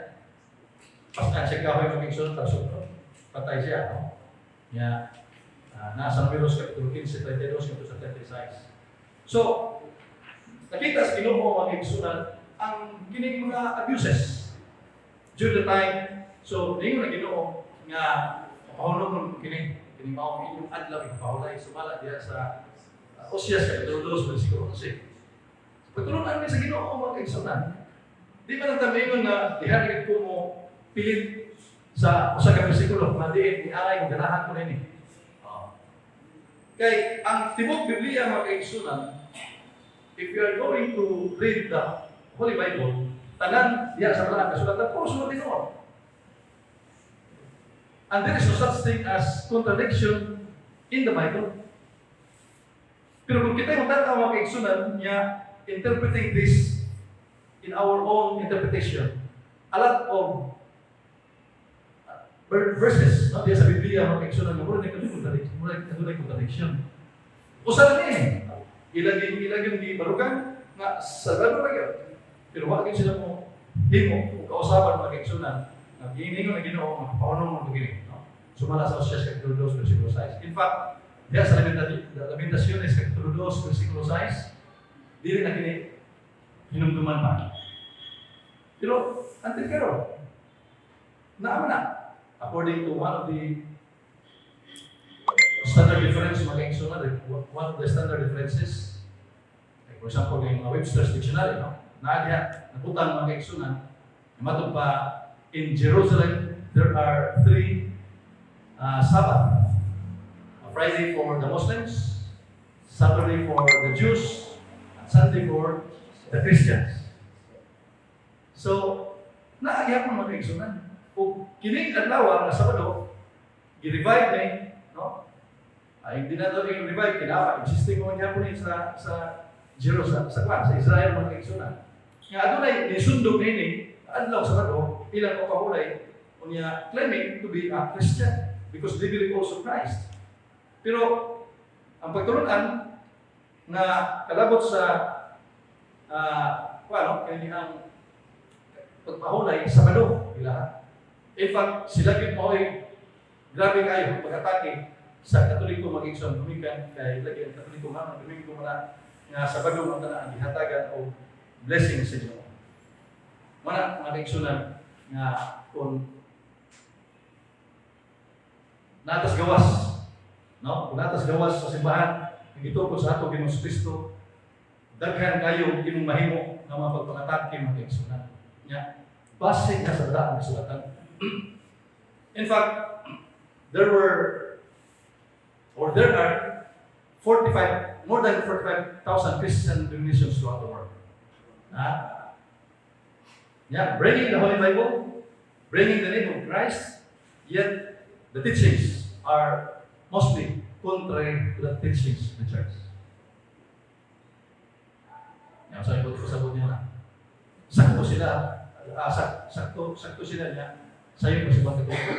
Paskan siya kahoy, mga kaigsunan, tapos patay siya. No? Nya, nasa Numeros Kapitulo 15, 32 ngadto sa 36. So, nakita sa Ginoo, mga kaigsunan, ang kining mga abuses during the time. So, ningon na Ginoo nga papahulong ng kining maong inyong adlaw ipapahulay sumala diha sa Osias Kapitulo 2 versikulo 11. Pagtulunan mi sa Ginoo, mga kaigsunan. Di man ang tamingon nga diha na ko mo pilit sa usa ka bersikulo nga diin ni aray mo ganahan ko nini. Oh. Kay ang tibok Biblia, mga kaigsunan, if you are going to read the Holy Bible, tanan diha sa balaan kasulatan puro sunod tinuod. And there is no such thing as contradiction in the Bible. Pero kung kita yung tanaw, mga kaigsunan niya, interpreting this in our own interpretation, a lot of verses, no, diya sa Biblia, mga kaigsunan, nga mura na contradiction, mura na contradiction. Usa lang eh. Ilang ilang yung gibarugan nga Sabado ra gyud. Pero wa gyud sila mo himo o kausaban, mga kaigsunan, nga giningon na Ginoo nga pahunong mo kini, no? Sumala sa Osias kapitulo 2 versikulo 6. In fact, diya sa Lamentaciones kapitulo 2 versikulo 6, dili na kini hinumduman pa. Pero until karon, naama na according to one of the standard difference, mga kaigsunan, one of the standard differences, like for example, yung mga Webster's Dictionary, no? Naa diha, nabutang, mga kaigsunan, matod pa, in Jerusalem, there are three Sabbath. A Friday for the Muslims, Saturday for the Jews, and Sunday for the Christians. So, naa gyapon, mga kaigsunan. Ug kining adlaw nga Sabado, gi-revive ni, no? Ay, hindi na ito yung revive, kinapa, existing mo gyapon ni sa Jerusalem, sa kwan, sa Israel, mga kaigsunan. Nga adunay nisundog nini, adlaw Sabado, ilang papahulay. Unya claiming to be a Christian because they believe also Christ. Pero ang pagtulunan nga kalabot sa ano, kani ang pagpahulay, Sabado ila. In fact, sila gyud mao'y grabe kayo pag-atake sa Katoliko, mga igsoon, gumikan kay lagi ang Katoliko nga ang Domingo man nga Sabado man tanan ang gihatagan og blessing sa Ginoo. Mana, mga kaigsunan, nga kung natas gawas, no? Kung natas gawas sa simbahan, ang gitukod sa ato Ginoong Kristo, daghan kayo imong mahimo nga mga pagpangatake, mga kaigsunan. Nya, base na sa daan kasulatan. In fact, there were or there are 45 more than 45,000 Christian denominations throughout the world. Ha? Yeah, bringing the Holy Bible, bringing the name of Christ, yet the teachings are mostly contrary to the teachings of the church. Yan, sabi ko, sabot niya na. Sakto sila, sakto sila niya, sayo pa sila Katoliko.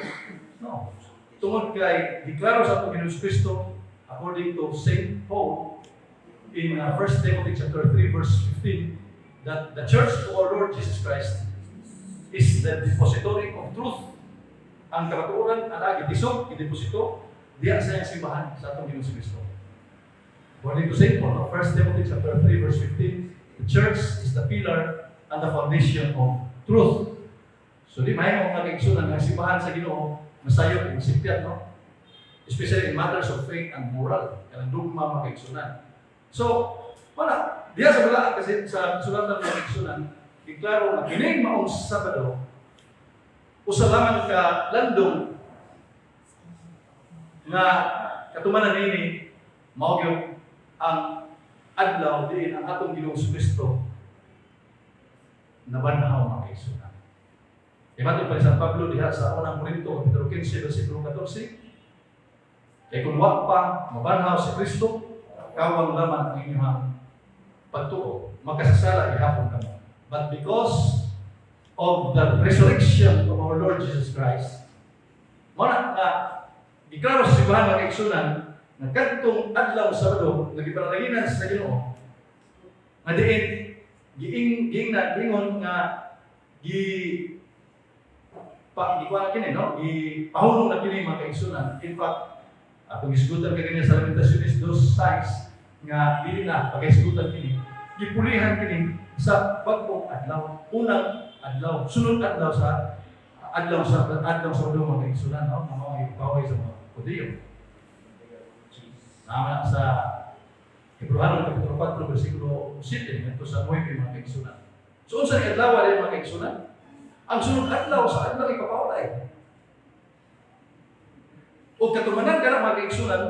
No. Tungod kay, giklaro sa atong Ginoong Kristo, according to St. Paul, in 1 Timothy chapter 3 verse 15, that the church of our Lord Jesus Christ is the depository of truth. Ang kamatuoran ang gitisok, gideposito diya sa iyang simbahan sa atong Ginoong Kristo. According to St. Paul, no? 1 Timothy chapter 3 verse 15, the church is the pillar and the foundation of truth. So di mahimo nga kaigsunan ang simbahan sa Ginoo masayop, masipyat, no? Especially in matters of faith and moral, kanang dogma, mga kaigsunan. So, wala. Diya sa balaan kasi sa sulatan, mga kaigsunan, giklaro nga kining maong Sabado, usa lamang ka landong nga katumanan nini mao gyud ang adlaw diin ang atong Ginoong Kristo nabanhaw, mga kaigsunan. Kay matod pa ni San Pablo diha sa unang Korinto kapitulo 15 bersikulo 14, kay kung wa pa mabanhaw si Kristo, kawang lamang ang inyong pagtuo, makasasala gihapon kamo. But because of the resurrection of our Lord Jesus Christ, mao na nga giklaro sa simbahan, mga kaigsunan, nga kadtong adlaw Sabado nga gipanalaginan sa Ginoo nga diin giing giing na giingon nga gi pa gikuha na kini, no, gi pahunong na kini, mga kaigsunan. In fact, atong isgutan kay kanya sa Lamentaciones 2:6 nga dili na pagkaisgutan kini, gipulihan kini sa bag-ong adlaw, unang adlaw, sunod adlaw sa adlaw sa mga kaigsunan, no, mga ipaway sa mga Hudiyo. Tama sa Hebreohanon kapitulo 4 bersikulo 7 ngadto sa 9, mga kaigsunan. So unsa ni adlaw din, mga kaigsunan? Ang sunod adlaw sa adlaw ipapawalay. O katumanan ka na, mga kaigsunan,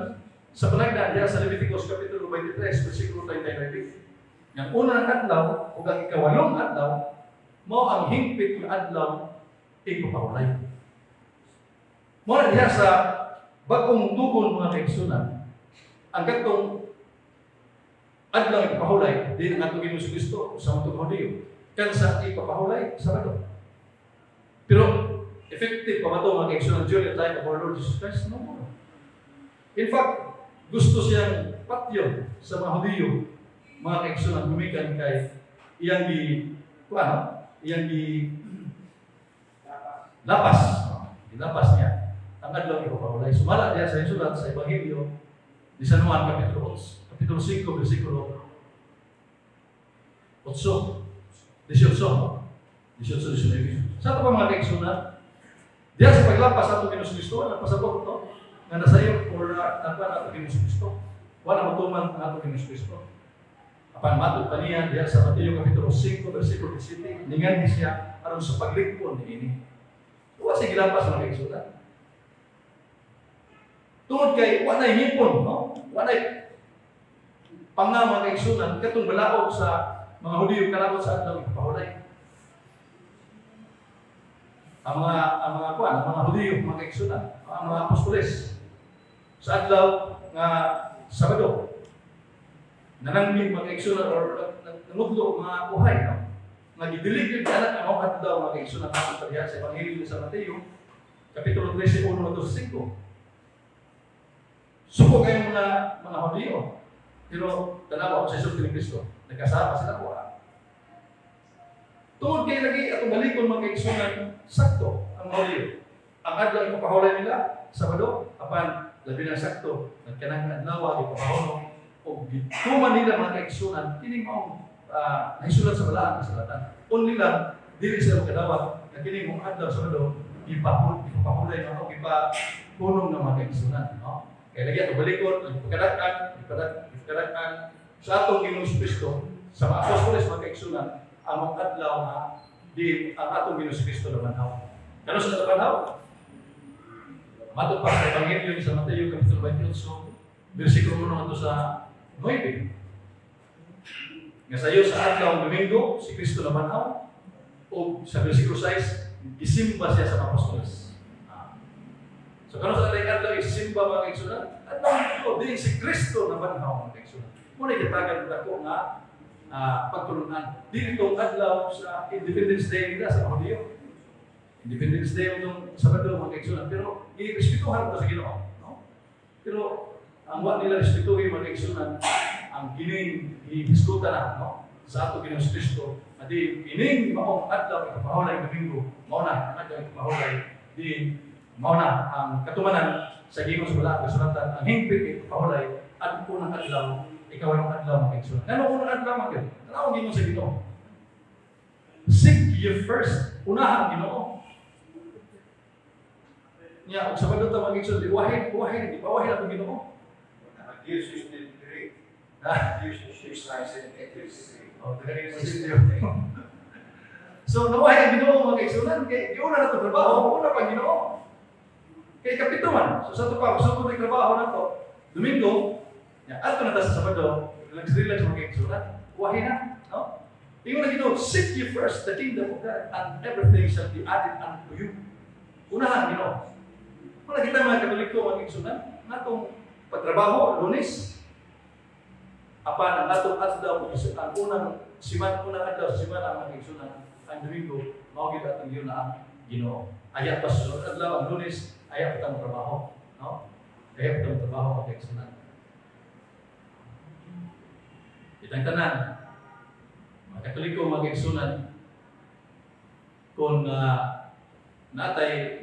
sa panagna diya sa Leviticus kapitulo 23 bersikulo 39. Yang unang adlaw ug ang ikawalong adlaw mao ang hingpit nga adlaw ipapawalay. Mao na diha sa bagong tugon, mga kaigsunan, ang katong adlaw ipapahulay din ang atong Ginoong Kristo sa mga Hudiyo kan sa ipapahulay, Sabado. Pero effective pa ba ito, mga kaigsunan, during the time of our Lord Jesus Christ? No more. In fact, gusto siyang patyon sa mga Hudiyo, mga kaigsunan, gumikan kay iyang gi kuano, iyang gi lapas, gilapas niya ang adlaw ipapahulay. Sumala diya sa sulat sa Ebanghelyo ni San Juan kapitulo 8, kapitulo 5 bersikulo 8, 18, no? 18, 19. Sa ato pa, mga kaigsunan, diya sa paglapas sa atong Ginoong Kristo, wala pasabot, no? Nga nasayop or nakuha na atong Ginoong Kristo. Wala matuman ang atong Ginoong Kristo. Apan matod pa niya diya sa Mateo kapitulo 5 bersikulo 17, ninganhi siya aron sa paglikpon niini. Wa siya gilapas, mga kaigsunan. Tungod kay wa nay ngipon, no? Wa nay panga, mga kaigsunan, katong balaod sa mga Hudiyo kalabot sa adlaw ipahulay. Ang mga kuan, ang mga Hudiyo, mga kaigsunan, ang mga apostoles sa adlaw nga Sabado nananggit, mga kaigsunan, or nangudlo mga buhay, no? Nga gidili gyud anak ang adlaw, mga kaigsunan, matod pa diha sa Ebanghelyo sa Mateo Kapitulo 13, 1 to 5. Suko kayong mga Hudiyo. Pero tanawa sa Jesus ni Kristo. Nagkasama sila ko. Tungod kay lagi atong balikon, mga kaigsunan, sakto ang mga Hudiyo. Ang adlaw ipapahulay nila, Sabado, apan labi na sakto, nagkanang adlaw ipapahulong o gituman nila, mga kaigsunan, kini maong nahisulat sa Balaan Kasulatan. Only lang, dili sila makadawat na kini mong adlaw Sabado, ipapahulay na o ipahunong ng mga kaigsunan. No? Kaya lagi ato balikon, ang ipakadak-an, ipakadak-an sa atong Ginoong Kristo, sa mga apostoles, mga kaigsunan, ang mga adlaw nga di ang atong Ginoong Kristo nabanhaw. Kano sa nabanhaw? Matod pa sa Ebanghelyo sa Mateo Kapitulo 28, versikulo 1 ngadto sa 9. Nga sayo sa adlaw Domingo, si Kristo nabanhaw, o sa versikulo 6, gisimba siya sa mga apostoles. So kano sa adlaw adlaw isimba, mga kaigsunan? Adlaw Domingo, di si Kristo nabanhaw, mga kaigsunan. Muna gitagan dako nga pagtulunan. Dili itong adlaw sa Independence Day nila sa Hudiyo. Independence Day itong Sabado, mga kaigsunan. Pero irespetuhan ko sa Ginoo. No? Pero ang wa nila respetuhin, mga kaigsunan, ang kining gihisgutan na, no? Sa ato Ginoong Kristo, adi kining maong adlaw ipapahulay Domingo, mao na ang adlaw ipapahulay, di mao na ang katumanan sa gingon sa Balaan Kasulatan, ang hingpit ipapahulay at unang adlaw, ikawalong adlaw, mga kaigsunan. Ngano unang adlaw, mga kaigsunan? Tanaw ang gingon sa Ginoo. Seek ye first, unahan ang Ginoo. Nya, og Sabado ta, mga kaigsunan, di wahin, wahin, di pa wahin atong Ginoo. 63. Ah. 6 9 7 8 3. Oh, daghan yung sa. So, nawahi ang Ginoo, mga kaigsunan, kay giuna na to trabaho, una pa Ginoo. Kay kapito man. So sa ato pa, gusto ko trabaho na to. Domingo, ya, adto na ta sa Sabado, relax relax, mga kaigsunan. Wahi na, no? Ingon na Ginoo, "Seek ye first the kingdom of God and everything shall be added unto you." Unahan Ginoo. Wala kita mga Katoliko, mga kaigsunan, natong pagtrabaho, Lunes, apan ang atong adlaw, ang unang siman, unang adlaw sa simana, mga kaigsunan, ang Domingo, mao gid atong giuna ang Ginoo. Aya pa sa sunod adlaw, ang Lunes, aya pa tang trabaho, no? Aya pa tang trabaho, mga kaigsunan. Itang tanan, mga Katoliko, mga kaigsunan, kung natay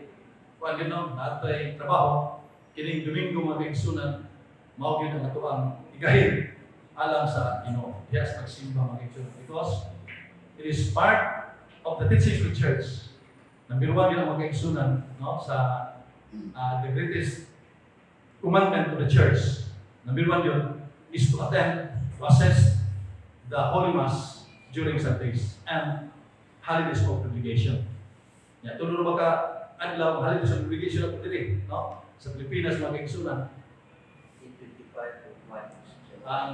kuan gyud, no, natay trabaho, kining Domingo, mga kaigsunan, mao gyud ang atoang igahin alang sa Ginoo. Yes, pagsimba, mga kaigsunan. Because it is part of the teachings of the church. Number one yun ang mga kaigsunan, no, sa the greatest commandment of the church. Number one yun is to attend, to assist the Holy Mass during Sundays and holidays of obligation. Ya, tulo ba ka adlaw holidays of obligation ato diri, no? Sa Pilipinas, mga kaigsunan, 8:25 ang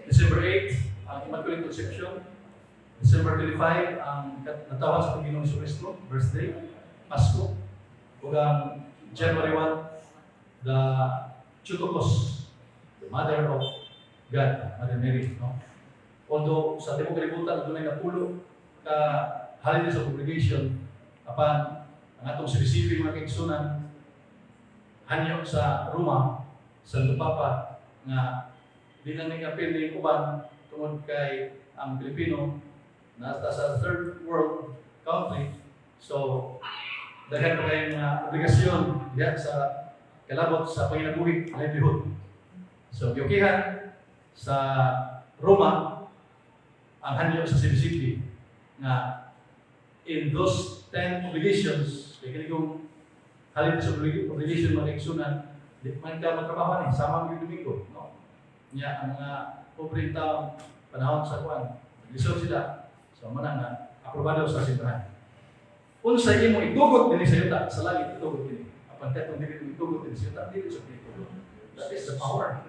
December 8, ang Immaculate Conception. December 25, ang natawan sa Panginoong Kristo, birthday, Pasko. Ug ang January 1, the Theotokos, the Mother of God, Mother Mary. No? Although sa tibuok kalibutan, adunay napulo ka holidays of obligation, apan ang atong CBCP, mga kaigsunan, hanyo sa Roma, Santo Papa, nga di na ning apil ning uban tungod kay ang Pilipino nasa sa third world country, so daghan pa kayong mga obligasyon diha sa kalabot sa panginabuhi, livelihood. So giukihan sa Roma ang hanyo sa CBCP nga in those 10 obligations, kay kini kung holidays of obligation, mga kaigsunan, di man ka magtrabaho ni sama ang Domingo, no? Nya ang mga pobreng tao panahon sa kuan, lisod sila. So mo na nga aprobado sa simbahan. Unsa imo itugot dinhi sa yuta, sa langit itugot kini. Apan katong dili mo itugot dinhi sa yuta, dili sa itugot. That is the power.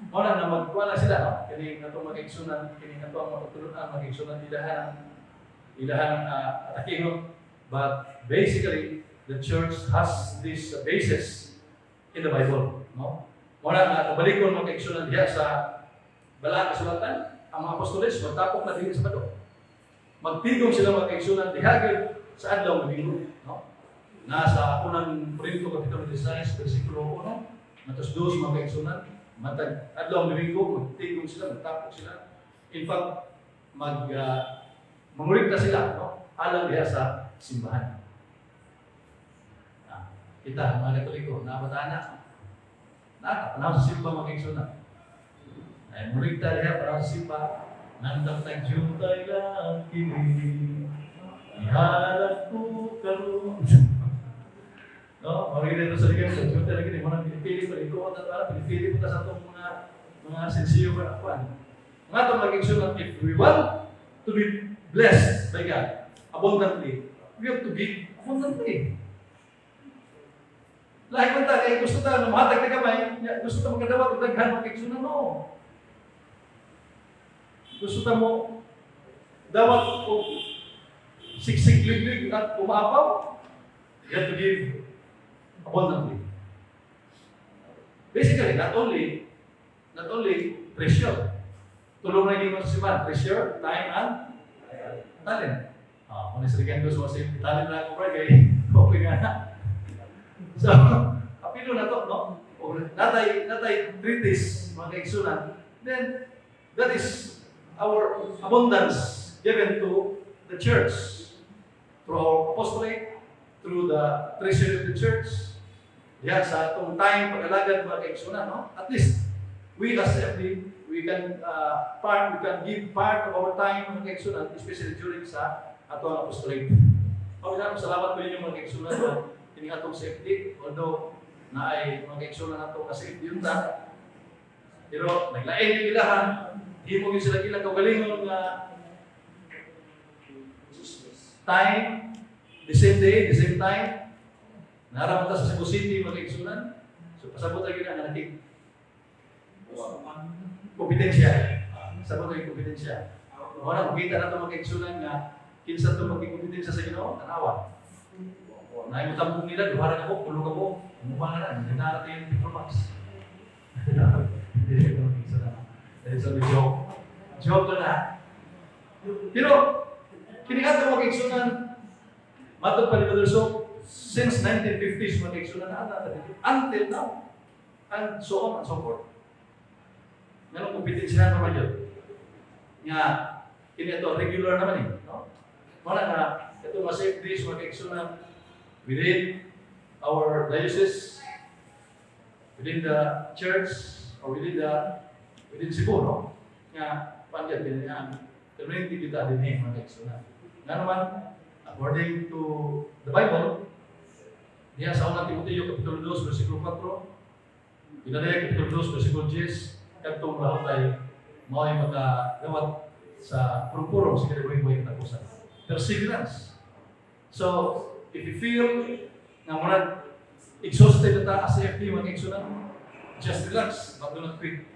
Mo na nga magkuha na sila, no? Kini atong mga kaigsunan, kini ato ang mapagtulunan, mga kaigsunan, ilahan atakihon. But basically, the church has this basis in the Bible, no? Mo na nga kabalikon, mga kaigsunan, diha sa Balaan Kasulatan, ang mga apostoles magtapok na dinhi sa Sabado. Magtigom sila, mga kaigsunan, diha gyud sa adlaw Domingo, no? Nasa Unang Korinto kapitulo 16 versikulo 1 ngadto 2, mga kaigsunan, matag adlaw Domingo magtigom sila, magtapok sila. In fact, mangolekta sila, no? Alang diha sa simbahan. Ah, kita mga Katoliko, naa na. Naa, panahon sa simba, mga kaigsunan. Ay, molekta diha para sa simba. Nandang tagyutay lang kini. Ihalad ko karon. No, mao dito sa ligay sa jutay lagi mo nang pinipili pa iko ta para pinipili pa ta sa atong mga sensiyo ba kuan. Nga atong mga kaigsunan, if we want to be blessed by God abundantly, we have to give abundantly. Lahi man ta kay gusto ta na mahatag ta gamay, nya, gusto ta makadawat og daghan, mga kaigsunan, no. Gusto ta mo dawat og siksik, liglig at umaapaw, you have to give abundantly. Basically, not only treasure. Tulong na gingon sa simbahan, treasure, time, and talent. Ah, kung nasa Ricardo sa mga talent na ako, kay okay nga na. So, apilo na to, no? O, natay treatise, mga kaigsunan, then that is our abundance given to the church through our apostolate, through the treasury of the church, yan, sa atong time pag-alagad, mga kaigsunan, no? At least, we as FD, we can give part of our time, mga kaigsunan, especially during sa atong apostolate. Pagkakam, salamat po ninyo, mga kaigsunan, no? Kining atong sa FD, although na ay mga kaigsunan nato kasi FD yun ta. Pero naglain yung ilahan, himo gyud sila ilang kaugalingon nga time, the same day, the same time. Naa ra man ta sa Cebu City, mga kaigsunan. So pasabot lagi na nga nakig kompetensya. Pasabot lagi kompetensya. Wala makita na ito, mga kaigsunan, nga kinsa to maging kompetensya sa Ginoo, tanawa. Naay mo tambong nila, duha ra ka ko, tulo ka ko, umuha na na, hindi na natin yung Petromax. Hindi ito mga kaigsunan. Dahil sa joke. Joke na. Pero, kini ato, mga kaigsunan, matod pa ni Brother Sok, since 1950s, mga kaigsunan, na ana until now, and so on and so forth. Nganong kompetensya naman yun? Nga, kini ito, regular naman eh. No? Wala nga, ito mga safeties, mga kaigsunan, within our diocese, within the church, or within Cebu, no? Nga, pangyad, ganyan, community kita din eh, mga kaigsunan. Nga naman, according to the Bible, diya sa Unang Timoteo, Kapitulo 2, versikulo 4, Binalaya, Kapitulo 2, versikulo 10, kadtong lahutay, mao ay makadawat sa purong-purong sa kinabuhi katapusan. Perseverance. So, if you feel nga murag exhausted na ta as FD, mga kaigsunan, just relax, but do not quit.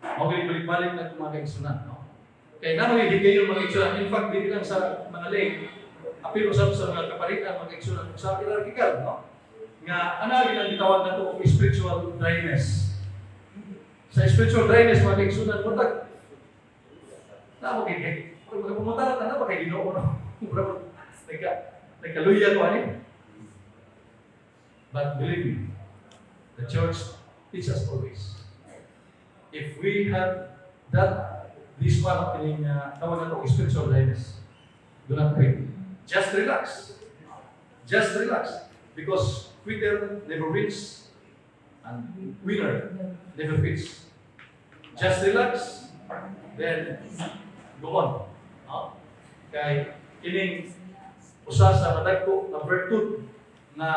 Mao gani balik-balik na itong mga kaigsunan, no? Kay nano higayon, mga kaigsunan, in fact, dili lang sa mga lay, apil usab sa mga kaparian, mga kaigsunan, sa hierarchical, no? Nga ana gyud ang gitawag nato og spiritual dryness. Sa spiritual dryness, mga kaigsunan, murag na mo kay pag pumunta na na ba kay Ginoo, no? Murag nagkaluya ko ani. But believe me, the church teaches us always. If we have that, this one, kining tawag nato og spiritual dryness, do not quit. Just relax. Just relax. Because quitter never wins and winner never quits. Just relax, then go on. No? Kay kining usa sa madagko nga virtud na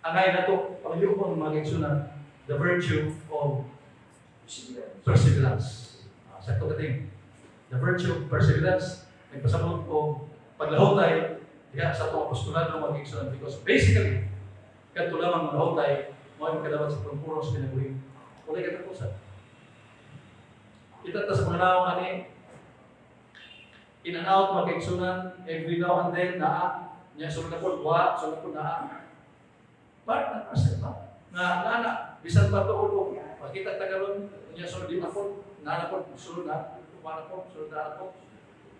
angay nato pangyuon, mga kaigsunan, the virtue of perseverance. Ah, sakto kating. The virtue of perseverance nagpasabot og paglahutay diha sa atong apostolado, mga kaigsunan, because basically kadto lamang malahutay mao ay makadawat sa purong sa kinabuhi walay katapusan. Kita ta sa mga naong ani in and out, mga kaigsunan, every now and then naa nya sulod na po wa sulod po naa part and parcel ba nga nana bisan pa tuod og makita ta karon nya sulod di na po naa na po sulod na wa na po sulod na po.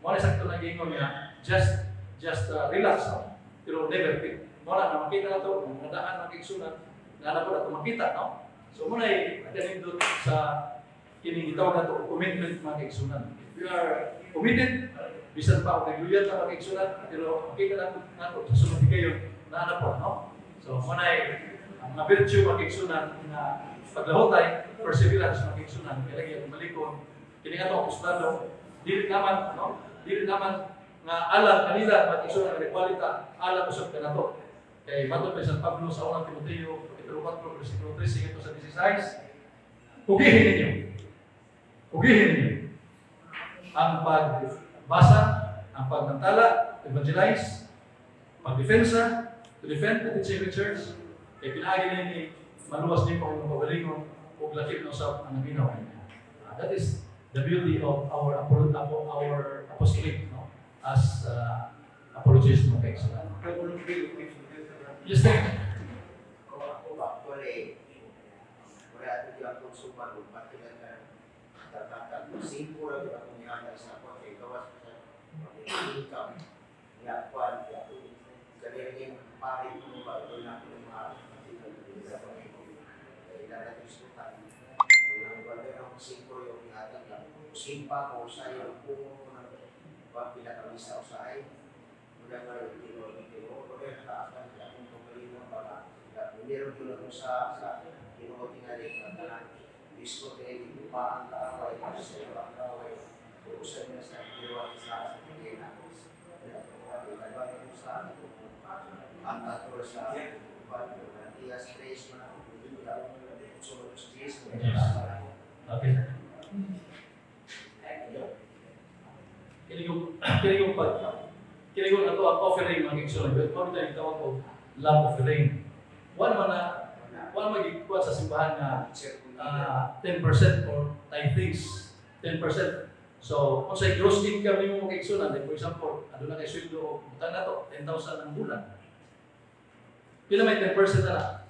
Mao na sakto nag-ingon nga just relax, no? Pero never quit. Mao na makita na to, mga daan mga kaigsunan, na na po na makita, no? So mao na kanindot sa kining gitawag nato commitment, mga kaigsunan. If we are committed, bisan pa og nagluyad na, mga kaigsunan, pero makita nato sa sunod kayo na na po, no? So mao na ang mga virtue, mga kaigsunan, nga paglahutay, perseverance, mga kaigsunan, kaya lagi ang malikon, kini nga apostolado, dili naman, no? Dili naman nga alang kanila, mga kaigsunan, nga kwalita, alang usab kanato. Kay matod pa San Pablo sa Unang Timoteo, Kapitulo 4, versikulo 13 ngadto sa 16, "Ugihin ninyo. Ugihin ninyo ang pagbasa, ang pagnantala, evangelize, pagdepensa, to defend the teaching of the church, kay pinaagi ni maluwas nimo ang imong kaugalingon ug lakip na usab ang naminaw." That is the beauty of our apostolate, no? As apologists, mga kaigsunan. Yes, sir. Kung ako ba, actually, wala ito di akong suban, kung pati lang na tatata, kung simple lang akong ihatag sa ako, kay gawas sa income, nga kwan, kanina yung pare ko ba, ito na ako ng mga ilalagay. Walang ba, pero kung simple yung ihatag lang. Simpa ko sa iyo, kung ko ng ba, pinakamisa usahay, wala nga rin tino, tino, wala nakaakan sa akong kaugalingon ba, meron ko na sa Ginoo tingali nga tanan. Bisko kay pa ang kaaway, sa iyo ang kaaway. Usan na sa diwa sa sa sa ang tatlo sa Matias 3 man so Jesus. Yes. Okay. Kini yung ato ang offering, mga kaigsunan. But mao tayo tawag ko love offering. Wala man na wala magikuha sa simbahan nga 10% or tithings 10%. So, kung sa gross income nimo, mga kaigsunan, like for example, aduna kay sweldo, butang nato 10,000 ang bulan. Pila may 10% na na?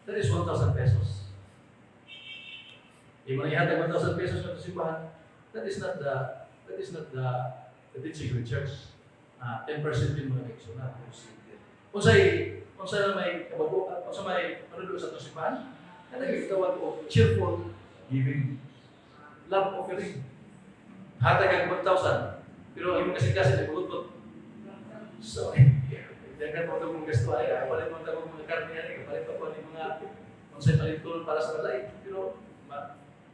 That is 1,000 pesos. Imo na ihatag 1,000 pesos sa simbahan, that is not the teaching of the church. 10% din, mga kaigsunan. Unsay na may kabago, unsa may panulo sa atong simbahan? Kanang gitawag og cheerful giving. Love offering. Hatag ang 1,000. Pero ang imong kasing-kasing nagbugot. So, daghan mo itong gasto ay, palit mo itong mga karne ay, palit pa po ni mga unsay paliton para sa balay. Pero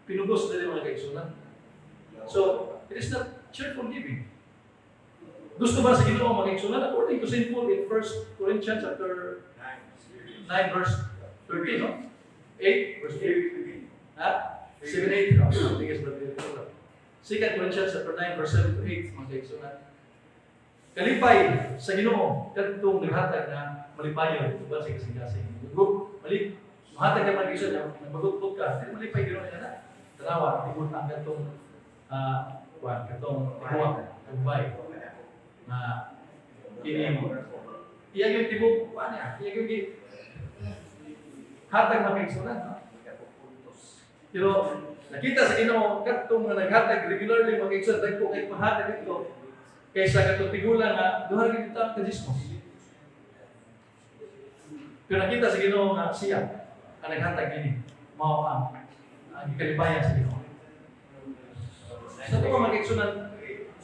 pinugos na din, mga kaigsunan. So, it is not cheerful giving. Gusto ba sa Ginoo, mga kaigsunan? According to St. Paul in 1 Corinthians chapter 9 verse 13, no? 8 verse 8. Ha? 7, 8. No? Tigas ba dito? 2 Corinthians chapter 9 verse 7 to 8, mga kaigsunan. Kalipay sa Ginoo kadtong naghatag na malipayon uban sa kasing-kasing. Mali mahatag ka, mga kaigsunan, nagbagutot ka, dili malipay Ginoo niya na. Tanawa, tibod ang kadtong kuan, kadtong tiguang, tagbay na kini mo. Iya yung tibok, kuan niya, iya yung hatag, mga kaigsunan, no? Pero nakita sa Ginoo kadtong nga naghatag regularly, mga kaigsunan, dagko kay mahatag dito kaysa katong tigulang nga duha ra gid ka dismos. Pero nakita sa Ginoo nga siya ang naghatag ini mao ang gikalipayan sa Ginoo. Sa ito, mga kaigsunan,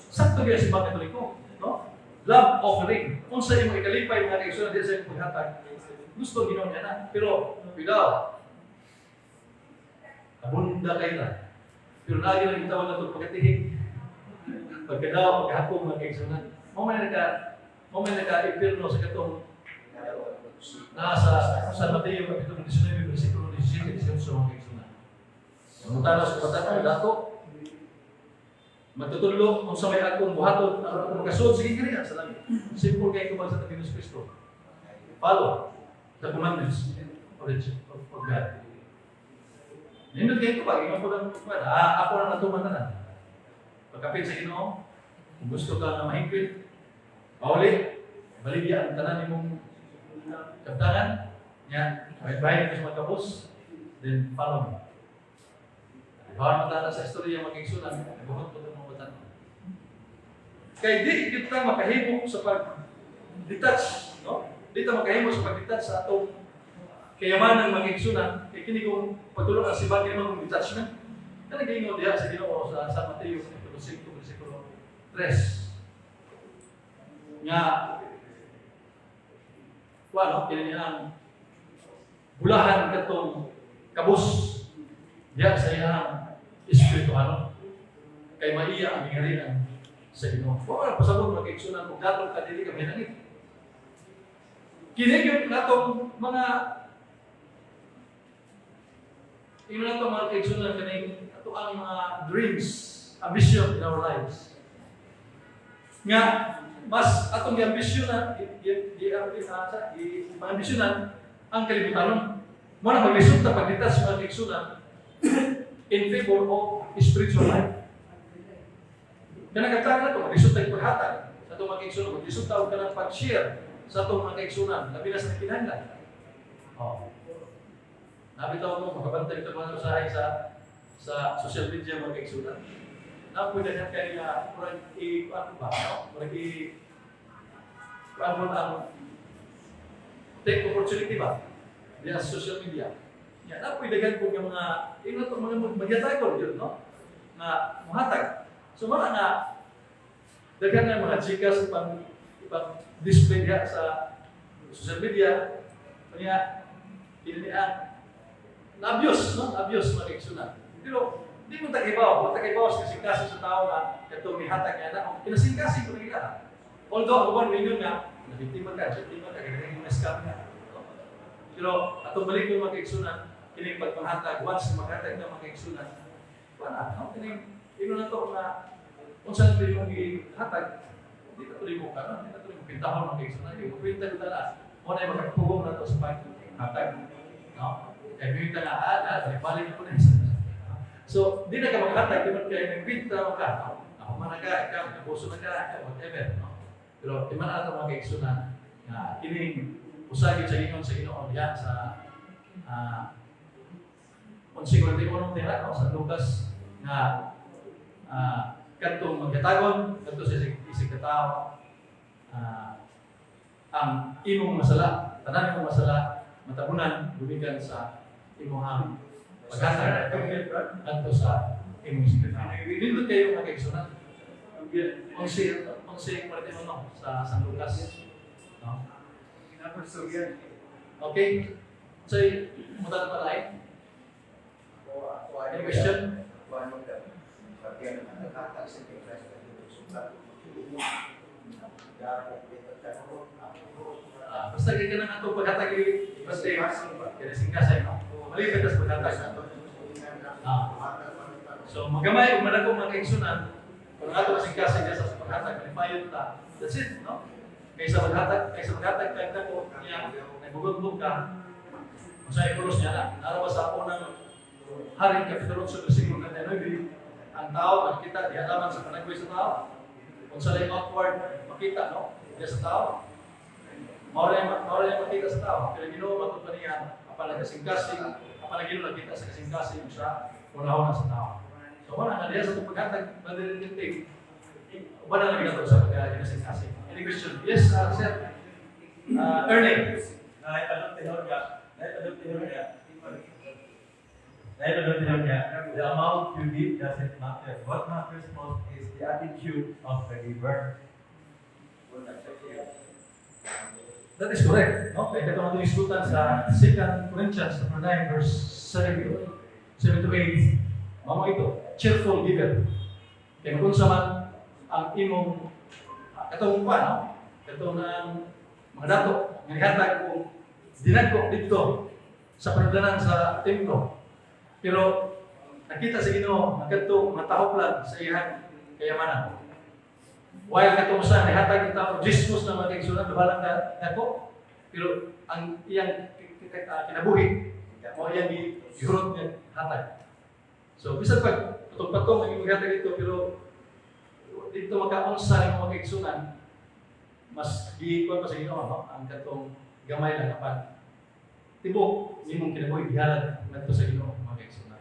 sakto gyud sa Katoliko, no? Love offering. Kung sa imong ikalipay, mga kaigsunan, diya sa imong paghatag, gusto Ginoo niya na. Pero, cuidado. Abunda kay na. Pero lagi lang gitawag na ito pagkatihig. Pagkadawa, pagkahapong, mga kaigsunan. Mo man naka impierno sa katong nasa San Mateo Kapitulo 19, versikulo 17, 18, mga kaigsunan. Mutana sa kabataan, dato, magtutudlo unsa may akong buhaton aron ako makasuod sa gingharian sa langit. Simple kay kubang sa Diyos Kristo. Follow the commandments of God. Nindot kayo ba? Ingon ko lang, ako lang natuman tanan. Pagkapit sa Ginoo, kung gusto ka na mahigpit, pauli, baligya ang tanan nimong kaptangan, nya, bahay-bahay mo sa mga kabus, then follow me. Bawal mata sa istorya, mga kaigsunan, nabuhot po itong mga bata. Kay di kita makahimo sa pag-detach, no? Di ta makahimo sa pag-detach sa atong kayamanan, mga igsunan, kay kini kung pagtulong ang simbahan kini mga detachment. Kana giingon diha sa Ginoo sa San Mateo kapitulo 5 bersikulo 3. Nga wa, no, kini ang bulahan katong kabus diha sa iyang espirituhanon kay maiya ang giharian sa Ginoo. Wa man pasabot, mga kaigsunan, kung datong ka dili ka mahinangit. Kini gyud natong mga ingon nato, mga kaigsunan, kaning ato ang mga dreams, ambition in our lives. Nga mas atong giambisyon na gi gi gi gi ambisyonan ang kalibutanon. Mo na maglisod ta pag-detach, mga kaigsunan, in favor of spiritual life. Kanang katang na to, maglisod tayo paghatag sa atong mga kaigsunan, maglisod ta og kanang pag-share sa atong mga kaigsunan, labi na sa kinahanglan. Oh. Nabitaw mo, makabantay ito mga usahay sa social media, mga kaigsunan. Napoy daghan kay nga murag i ano ba, no? Murag i kuan mo ang take opportunity ba diya sa social media. Ya, napoy daghan po nga mga ingon to mga magyatagol yun, no? Nga muhatag. So mga nga daghan nga mga chikas pang ipang display diha sa social media kanya kini ang na-abuse, no? Na-abuse, mga kaigsunan. Pero di mo tagibaw, mo tagibaw sa kasing-kasing sa tao na katong mihatag niya na, kinasing-kasing ko nila. Although, ang uban mingon nga, nabiktima ka, biktima ka, ganyan yung scam nga. No? Pero atong balik ko, mga kaigsunan, kining pagpanghatag, once maghatag na, mga kaigsunan, wala, no? Kining, ino na to nga, kung saan ito yung gihatag, di na tuloy mo ka, no? Di na tuloy mo pintahon, mga kaigsunan, kaya kung pinta ko na, mo na yung makapugong na to sa paghatag. No? Kaya minta nga, balik ko na isa. So, di na ka maghatag, di man kayo nagpinta mo ka, no? Ako man na ka, ikaw, nabuso na ka, ikaw, whatever, no? Pero, di man ato, mga kaigsunan, nga kining usagin sa ingon sa Ginoo diha sa 11:41 tira, no, sa Lucas nga kadtong magkatagon kadto sa isig ka tawo, ang imong masala, tanan imong masala matabunan gumikan sa imong paghatag kadto sa imong isig ka tawo. Nindot kayo, mga kaigsunan. 11:41 sa San Lucas, no? Okay, so mutan pa lain. Any question? Bagian naghatag sa president. Ah, basta kay kanang atong paghatag basta kinasing-kasay, no? Malipit tas paghatag. Ah. So magamay ug madako, mga kaigsunan, kung ato kasing-kasing sa paghatag, malipayon ta. That's it, no? Kaysa maghatag kay dako niya, nagbugogbog ka. Unsa pulos niya na? Nara ba sa unang Haring kapitulo 8 bersikulo 39, ang tao nakita diha lamang sa panagbuhi sa tao. Unsa lay outward makita, no? Diha sa tao. Mao makita sa tao. Pero Ginoo matud pa niya apan nagkasing-kasing, apan ang Ginoo nakita sa kasing-kasing sa unahon sa tao. So wala na diha sa itong paghatag, madali wala na ginato sa pagkasing-kasing. Any question? Yes, sir. Ernie. Naipadong nga. Naipadong nga. Naipadong nga. The amount you give doesn't matter. What matters most is the attitude of the giver. That is correct. No? Kaya ito ang isgutan sa 2 Corinthians chapter 9 verse 7 to 8. Mao ito, cheerful giver. Kaya kung sa man ang imong katong pa, no? Katong ng mga dato, nga nihatag kung dinagko dito sa panudlanan sa templo. Pero nakita sa Ginoo nga kadtong matahop lang sa iyang kayamanan. While katong sa nihatag ito, Jesus na mga kaigsunan, duha lang ka dako. Pero ang iyang kinabuhi, mo iyang gihurot niya hatag. So bisan pag patong-patong ang imong hatag dito, pero dito makaunsa ni mga kaigsunan, mas giikuan pa sa Ginoo, no? Ang katong gamay lang apan tibok nimong kinabuhi gihalad ngadto sa Ginoo, mga kaigsunan.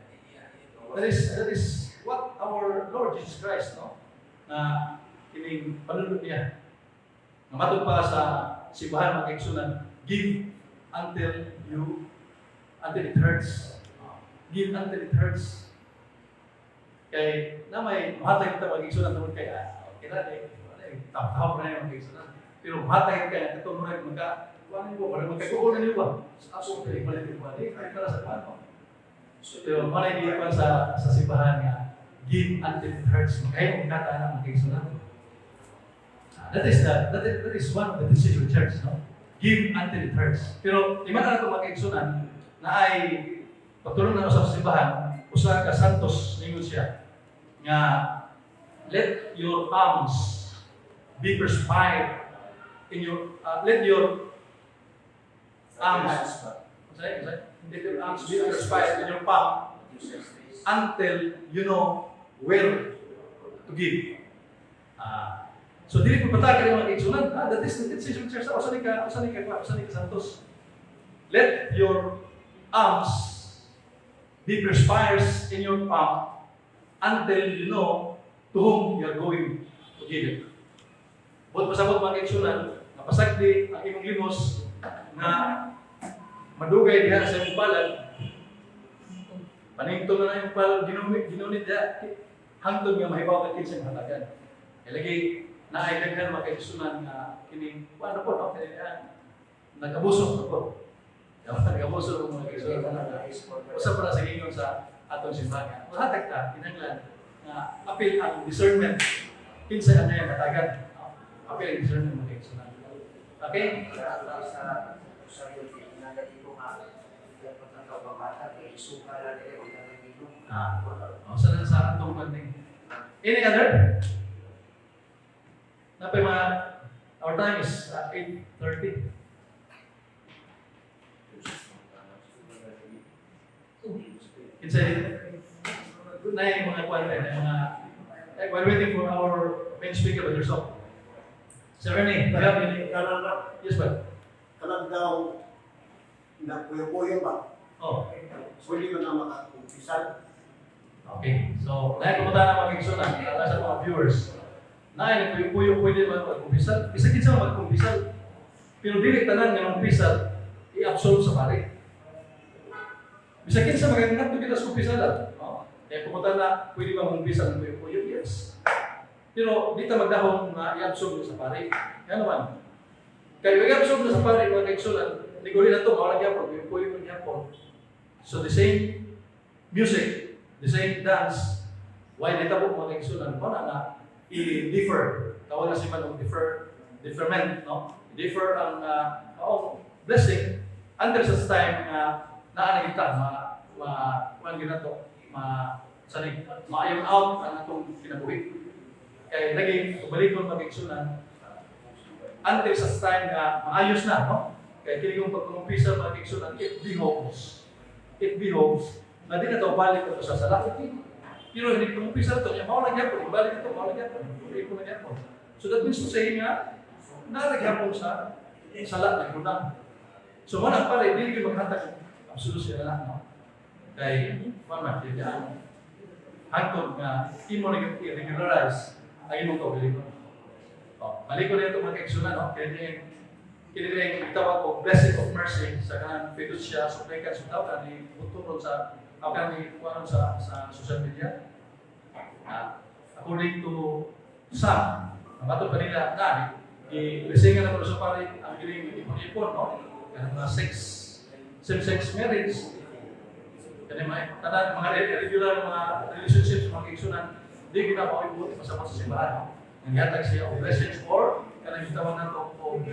That is what our Lord Jesus Christ, no? Na kining panulok niya. Nga matod pa sa simbahan, mga kaigsunan, give until it hurts. Give until it hurts. Kay na may mahatag kita, mga kaigsunan, tungod kay okay na eh, wala eh, tawag na yung mga kaigsunan. Pero mahatag kay katong murag maka kuan mo, murag magkaguol na niyo ba? Sa ako kay palit ba di kay para sa kuan mo. Pero mo na pa sa simbahan nga give until it hurts. Makahimo kata na, mga kaigsunan. That is one of the teachings of the church, no? Give until it hurts. Pero di man na ito, mga kaigsunan, na ay pagtulong na sa simbahan, usa ka santos ningon siya nga let your alms be perspired in your let your alms, sorry, sorry, let your alms be perspired in your palm until you know where to give. So dili ko pataka mga kaigsunan. That is the teaching of the church. Usa ni ka santos. Let your alms be perspires in your palm until you know to whom you are going to give it. Buot pasabot, mga kaigsunan, napasagdi ang imong limos nga madugay diha sa imong palad, paningtong na na yung palad, ginunit, ginunit diha, hangtod nga mahibaw ka kinsa hatagan. Kaya lagi, naay daghan, mga kaigsunan, nga kining, ano po, no? Kini nag-abuso na po. Nag-abuso ng mga kaigsunan na usa pa na sa gingon sa atong simbahan. Mahatag ta, kinahanglan nga apil ang discernment kinsa ang kaya hatagan. Apil ang discernment, mga kaigsunan. Okay? Sa yun, nagati ko nga, dapat ang kababata, kay isuka na nila yung nangangilong. Oh, sa atong panding. Any other? Napay mga, our time is 8:30. It's a good na yung mga kwan na mga eh, while waiting for our main speaker, Brother Sok. Sir Ernie, do you have any? Kanang na, Yes, ba? Kanang daw, nakuyo-kuyo ba? Oh, Pwede mo na makakumpisal. Okay. So, dahil pumunta na mga kaigsunan, para sa mga viewers, na nagpuyo-puyo pwede man magkumpisal. Bisag kinsa man magkumpisal. Pero dili tanan nga kumpisal i-absolve sa pare. Bisag kinsa magangadto kita sa kumpisalan. No? Kaya pumunta na, pwede ba magkumpisal ng puyo-puyo? Yes. Pero di ta magdahong nga i-absolve sa pare. Yan naman. Kaya i-absolve na sa pare, mga kaigsunan, liguri na to, mawala gyapon, puyo-puyo man gyapon. So the same music, the same dance, why nitabo, mga kaigsunan, mo na nga i-defer. Tawag na si Manong defer, deferment, no? I-defer ang maong blessing until such time nga naa na kita ma ma kuan ginato ma sanig maayon out ang atong kinabuhi. Kay lagi balikon, mga kaigsunan, until such time nga maayos na, no? Kay kini kung pagkumpisa, mga kaigsunan, it behoves na di na daw balik ito sa sala. Pero hindi kumumpisa ito, niya, mao lang gyapon, ibalik ito, mao lang gyapon, ibalik na gyapon. So that means to say nga, naa gyapon sa sala na gunang. So mo na pala, hindi gyud maghatag absolution na, no? Kay, kuan man, di ang hangtod nga imo na i-regularize ang imong kaugalingon. Oh, balik ko na ito, mga kaigsunan, no? Kaya din, kini rin gitawag og blessing of mercy sa kanang fiducia supplicans sa tawag ni buto sa ako ni kuan sa social media. According to some, ang ato kanila na i-blessingan na sa pari ang kining ipon-ipon, no? Kanang mga same-sex marriage, kani mga tanan mga irregular mga relationships, mga kaigsunan, di gina mao ibuot pasabot sa simbahan, no? Ang gihatag siya og blessings or kanang gitawag nato og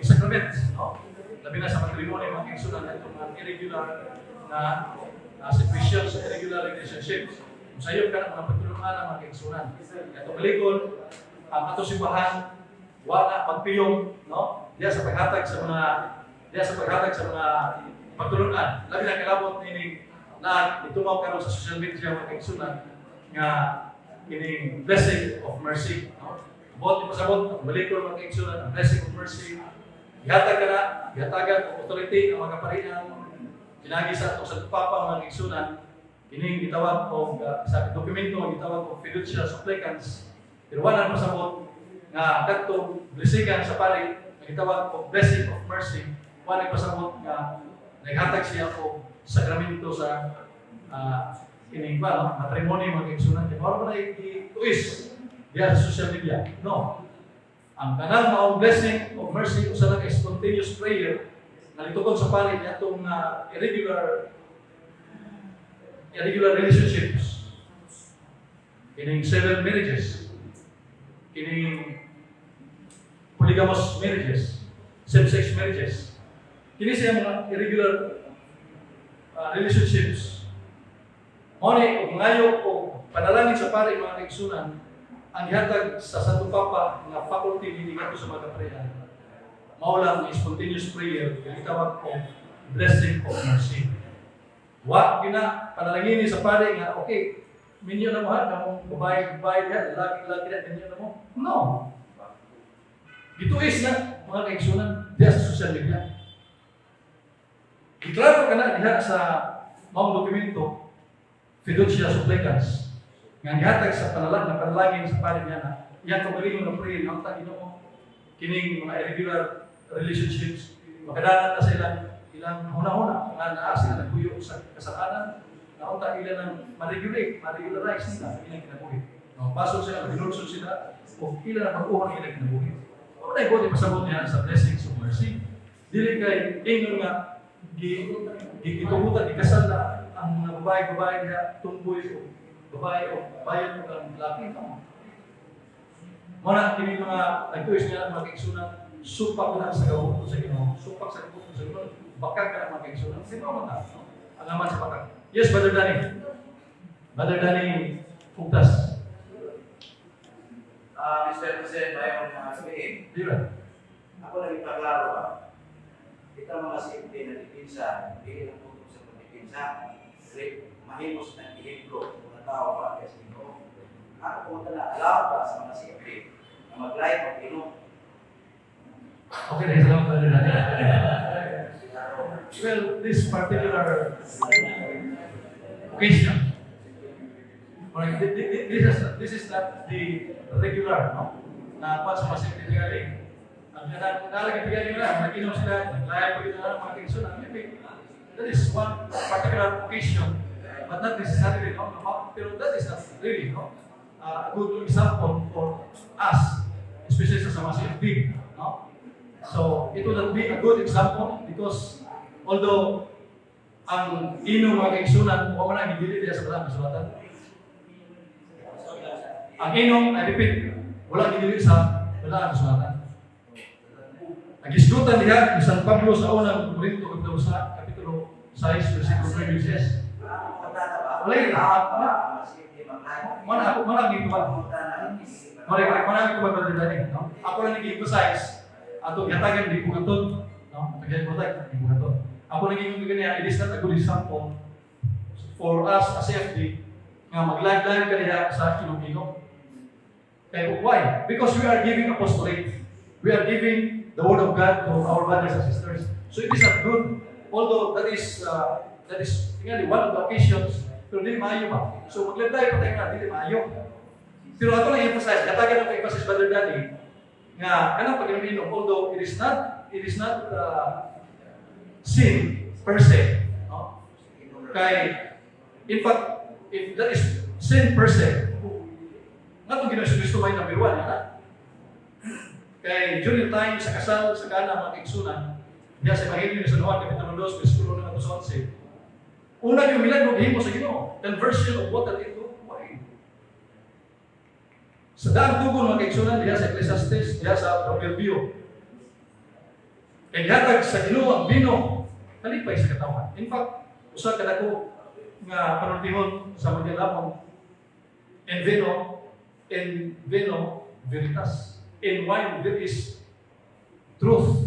sacraments, no? Labi na sa matrimony, mga kaigsunan, itong mga irregular na situations, irregular relationships. Kung sayop ka ng mga pagtulungan ng mga kaigsunan. Ito balikon, ang ato simbahan, wala magpiyong, no? Diya sa paghatag sa mga pagtulungan. Labi na kalabot nining na itumaw karon sa social media, mga kaigsunan, nga kining blessing of mercy, no? Bot ipasabot, ang balikon, mga kaigsunan, ang blessing of mercy, gihatag ka na, gihatagan og authority ang mga parian, pinagi sa atong sa Papa, mga kaigsunan. Kining gitawag og sa dokumento nga gitawag og Fiducia Supplicans, pero wala pasabot nga kadtong blessingan sa pari nga gitawag og blessing of mercy, wala pasabot nga naghatag siya og sakramento sa kining ba, no? Matrimony, mga kaigsunan, kay mao na i-tuis diya sa social media. No. Ang kanang maong blessing of mercy usa lang ka spontaneous prayer nga litukod sa pari niadtong irregular relationships, kining seven marriages, kining polygamous marriages, same-sex marriages, kini siya mga irregular relationships. Mao ni og ngayo og panalangin sa pari, mga kaigsunan, ang gihatag sa Santo Papa nga faculty dinhi ngadto sa mga kaparian mao lang ang spontaneous prayer nga gitawag og blessing of mercy. Wa gina panalangini sa pari nga, "Okay, minyo na mo ha, kamong babae babae diha, lalaki lalaki diha, minyo na mo." No. Gituis na, mga kaigsunan, diha sa social media. Giklaro ka na diha sa maong dokumento, Fiducia Supplicans, nga gihatag sa panalangin sa pari niya na iyang kaugalingon nga prayer nga unta Ginoo, kining mga irregular relationships makadanan na sa ilang hunahuna nga naa sila nagpuyo sa kasalanan, na unta ila nang ma-regulate, ma-regularize nila ang ilang kinabuhi. No, pasok sila, ginulsod sila, o ila na pag-uhan ang ilang kinabuhi. Mao na ibot ipasabot niya sa blessings of mercy. Dili kay ingon nga gi gitugutan, gikasal na ang mga babae babae diha, tumboy o babae o bayan o ang lalaki, no. Mao na kini mga nagtuis niya, mga kaigsunan, supak na sa gabuton sa Ginoo, supak sa gabuton sa Ginoo, bakag ka na, mga kaigsunan. Sino man ta, no? Ang aman sa bakag. Yes, Brother Danny. Brother Danny Ugtas. Ah, Mr. President, mayroong mga sabihin. Di ba? Ako lang ipaklaro ba? Kita mga simple na depensa, hindi lang putong sa pagdepensa. Dili, mahimos ng ehemplo sa mga tao para kay sa Ginoo. Ako kung na allow ba sa mga simple na mag-live o inom. Okay, dahil salamat, Brother Danny. Well, this particular occasion, alright, this is not the regular, no? Na kung sa mga tingali. Ang kanang tingali na, nag-inom sila, nag-live pa na mga kaigsunan. Maybe that is one particular occasion, but not necessarily, no? Pero that is not really, no? A good example for us, especially sa mga CFD, no? So, it will not be a good example because although ang inom, mga kaigsunan, wa man ang gidili diya sa balaan kasulatan. Ang inom, I repeat, wala gidili sa balaan kasulatan. Ang gisgutan diha ni San Pablo sa unang Korinto kapitulo 6 versikulo 9 says, Pagkata ba? Wala yun. Allow ba ang mga simple mag-live? Mana ako mana ang gituman. Mara mana ang gituman, Brother Danny, no? Ako lang nag-emphasize ato gihatagan di buhaton, no? Ato gihatagan di buhaton. Ako naging ganiya, it is not a good example for us as FD nga mag-live-live ka diha sa inom-inom. Kay why? Because we are giving apostolate. We are giving the word of God to our brothers and sisters. So it is not good. Although that is tingali one of the occasions, pero dili maayo ba? So mag-live-live pa tayo nga dili maayo. Pero ato lang emphasize, hatagan ako emphasis, Brother Danny, nga kanang pag-inom, although it is not sin per se, no? Kay in fact, if that is sin per se, ngatong Ginoo Kristo may number one, ha? Kay during time sa kasal sa Kana, mga kaigsunan, diya sa Ebanghelyo ni San Juan, Kapitulo 2, versikulo 1 sa 11, una yung milagro gihimo sa Ginoo, conversion of water into wine. Sa daang tugon, mga kaigsunan, diya sa Ecclesiastes, diya sa Proverbio, kay gihatag sa Ginoo ang bino, kalipay sa katawhan. In fact, usa ka dako nga panultihon sa mga, in vino veritas. In wine there is truth.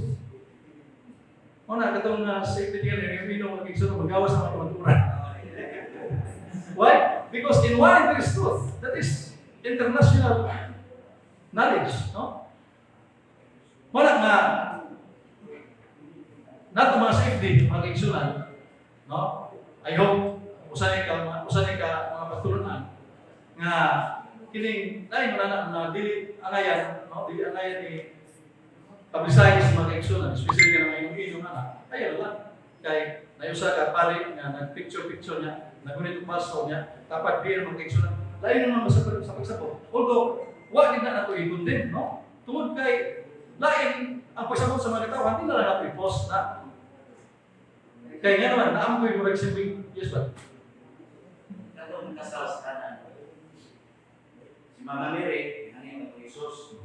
Mao na katong safety tingali yung inom, mga kaigsunan, magawas sa mga kamatuoran. Why? Because in wine there is truth. That is international knowledge, no? Wala nga nato mga safety, mga kaigsunan, no? I hope usahay ka usahay Kining lain na na dili angayan, no? Dili angayan ni publicize mga kaigsunan, especially ka ng inom na, ayaw lang. Kay nayusa ka pare nga nag-picture-picture niya, nagunit ang paso niya, dapat beer mga kaigsunan. Lain naman sa pagsabot. Although, wa din na nato i-condemn, no? Tungod kay lain ang pagsabot sa mga tao, hindi na lang nato i-post na. Kaya nga naman, naam ko yung murag simpleng, yes ba? Katong kasal sa kanan. Si Mama Mary, ano yung Jesus,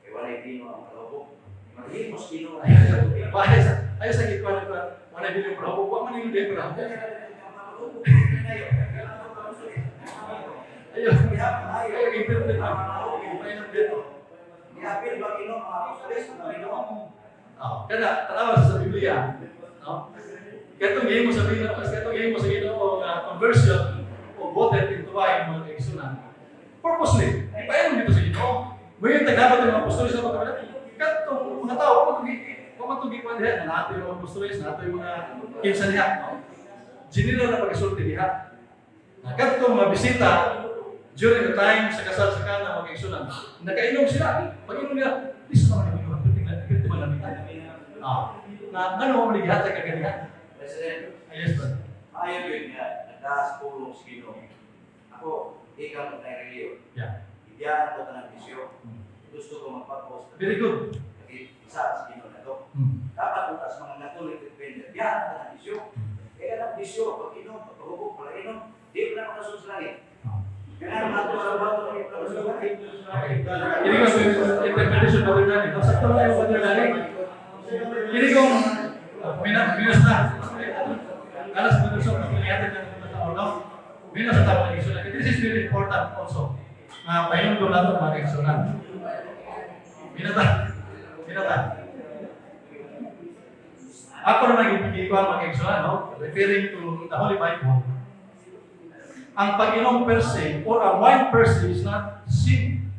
kay walay bino ang kalubog. Maghimos Ginoo. Ayaw sa gikuan ko, wala bilong prahubog, wa man yung bilong prahubog. Ayaw, ayaw, interpret na. Ayaw, dito. Giapil ba Ginoo mga apostoles mga Ginoo? Oh, kada tanawa sa Biblia, no? Katong gihimo sa Biblia, katong gihimo sa Ginoo nga conversion o water into wine, mga kaigsunan. Purposely, ipainom dito sa Ginoo. Ngayon tagdapat yung mga apostoles sa mga katong mga tao, wa man tong gikuan diha, nato yung mga apostoles, nato yung mga kinsa diha, no? General na pagkasulti diha. Na katong mga bisita during the time sa kasal sa Kana, mga kaigsunan, nakainom sila. Pag-inom nila, this naman yung inom, pwede man lamitan. Ah, na ano mo gihatag ka ganiha? President, Ah, yes, brother. ayaw yun nga, nagdaas pulong sa Ginoo. Ako, ikaw ang naireliyo. Ibiyaan ko tanang bisyo. Gusto ko magpapost. Very good. Isa sa Ginoo na to. Dapat utas mga Catholic defender. Biyaan ko tanang bisyo. Kaya ang bisyo, pag inom, pag pala inom, di ko na makasunod sa langit. Kaya nga mga sa bato ng ito sa langit. Okay. Kini ko interpretation, Brother Danny. No, sakto lang yung Brother Danny. Kini kong minos na. Alas Brother Sok, pagpilihan ng mga tao, no? Minos sa tao ng kaigsunan. This is very important also. Nga pahinumdum nato mga kaigsunan. Minata. Minata. Ako na naging ko ang mga kaigsunan, no? Referring to the Holy Bible. Ang pag-inom per se or ang wine per se is not sin.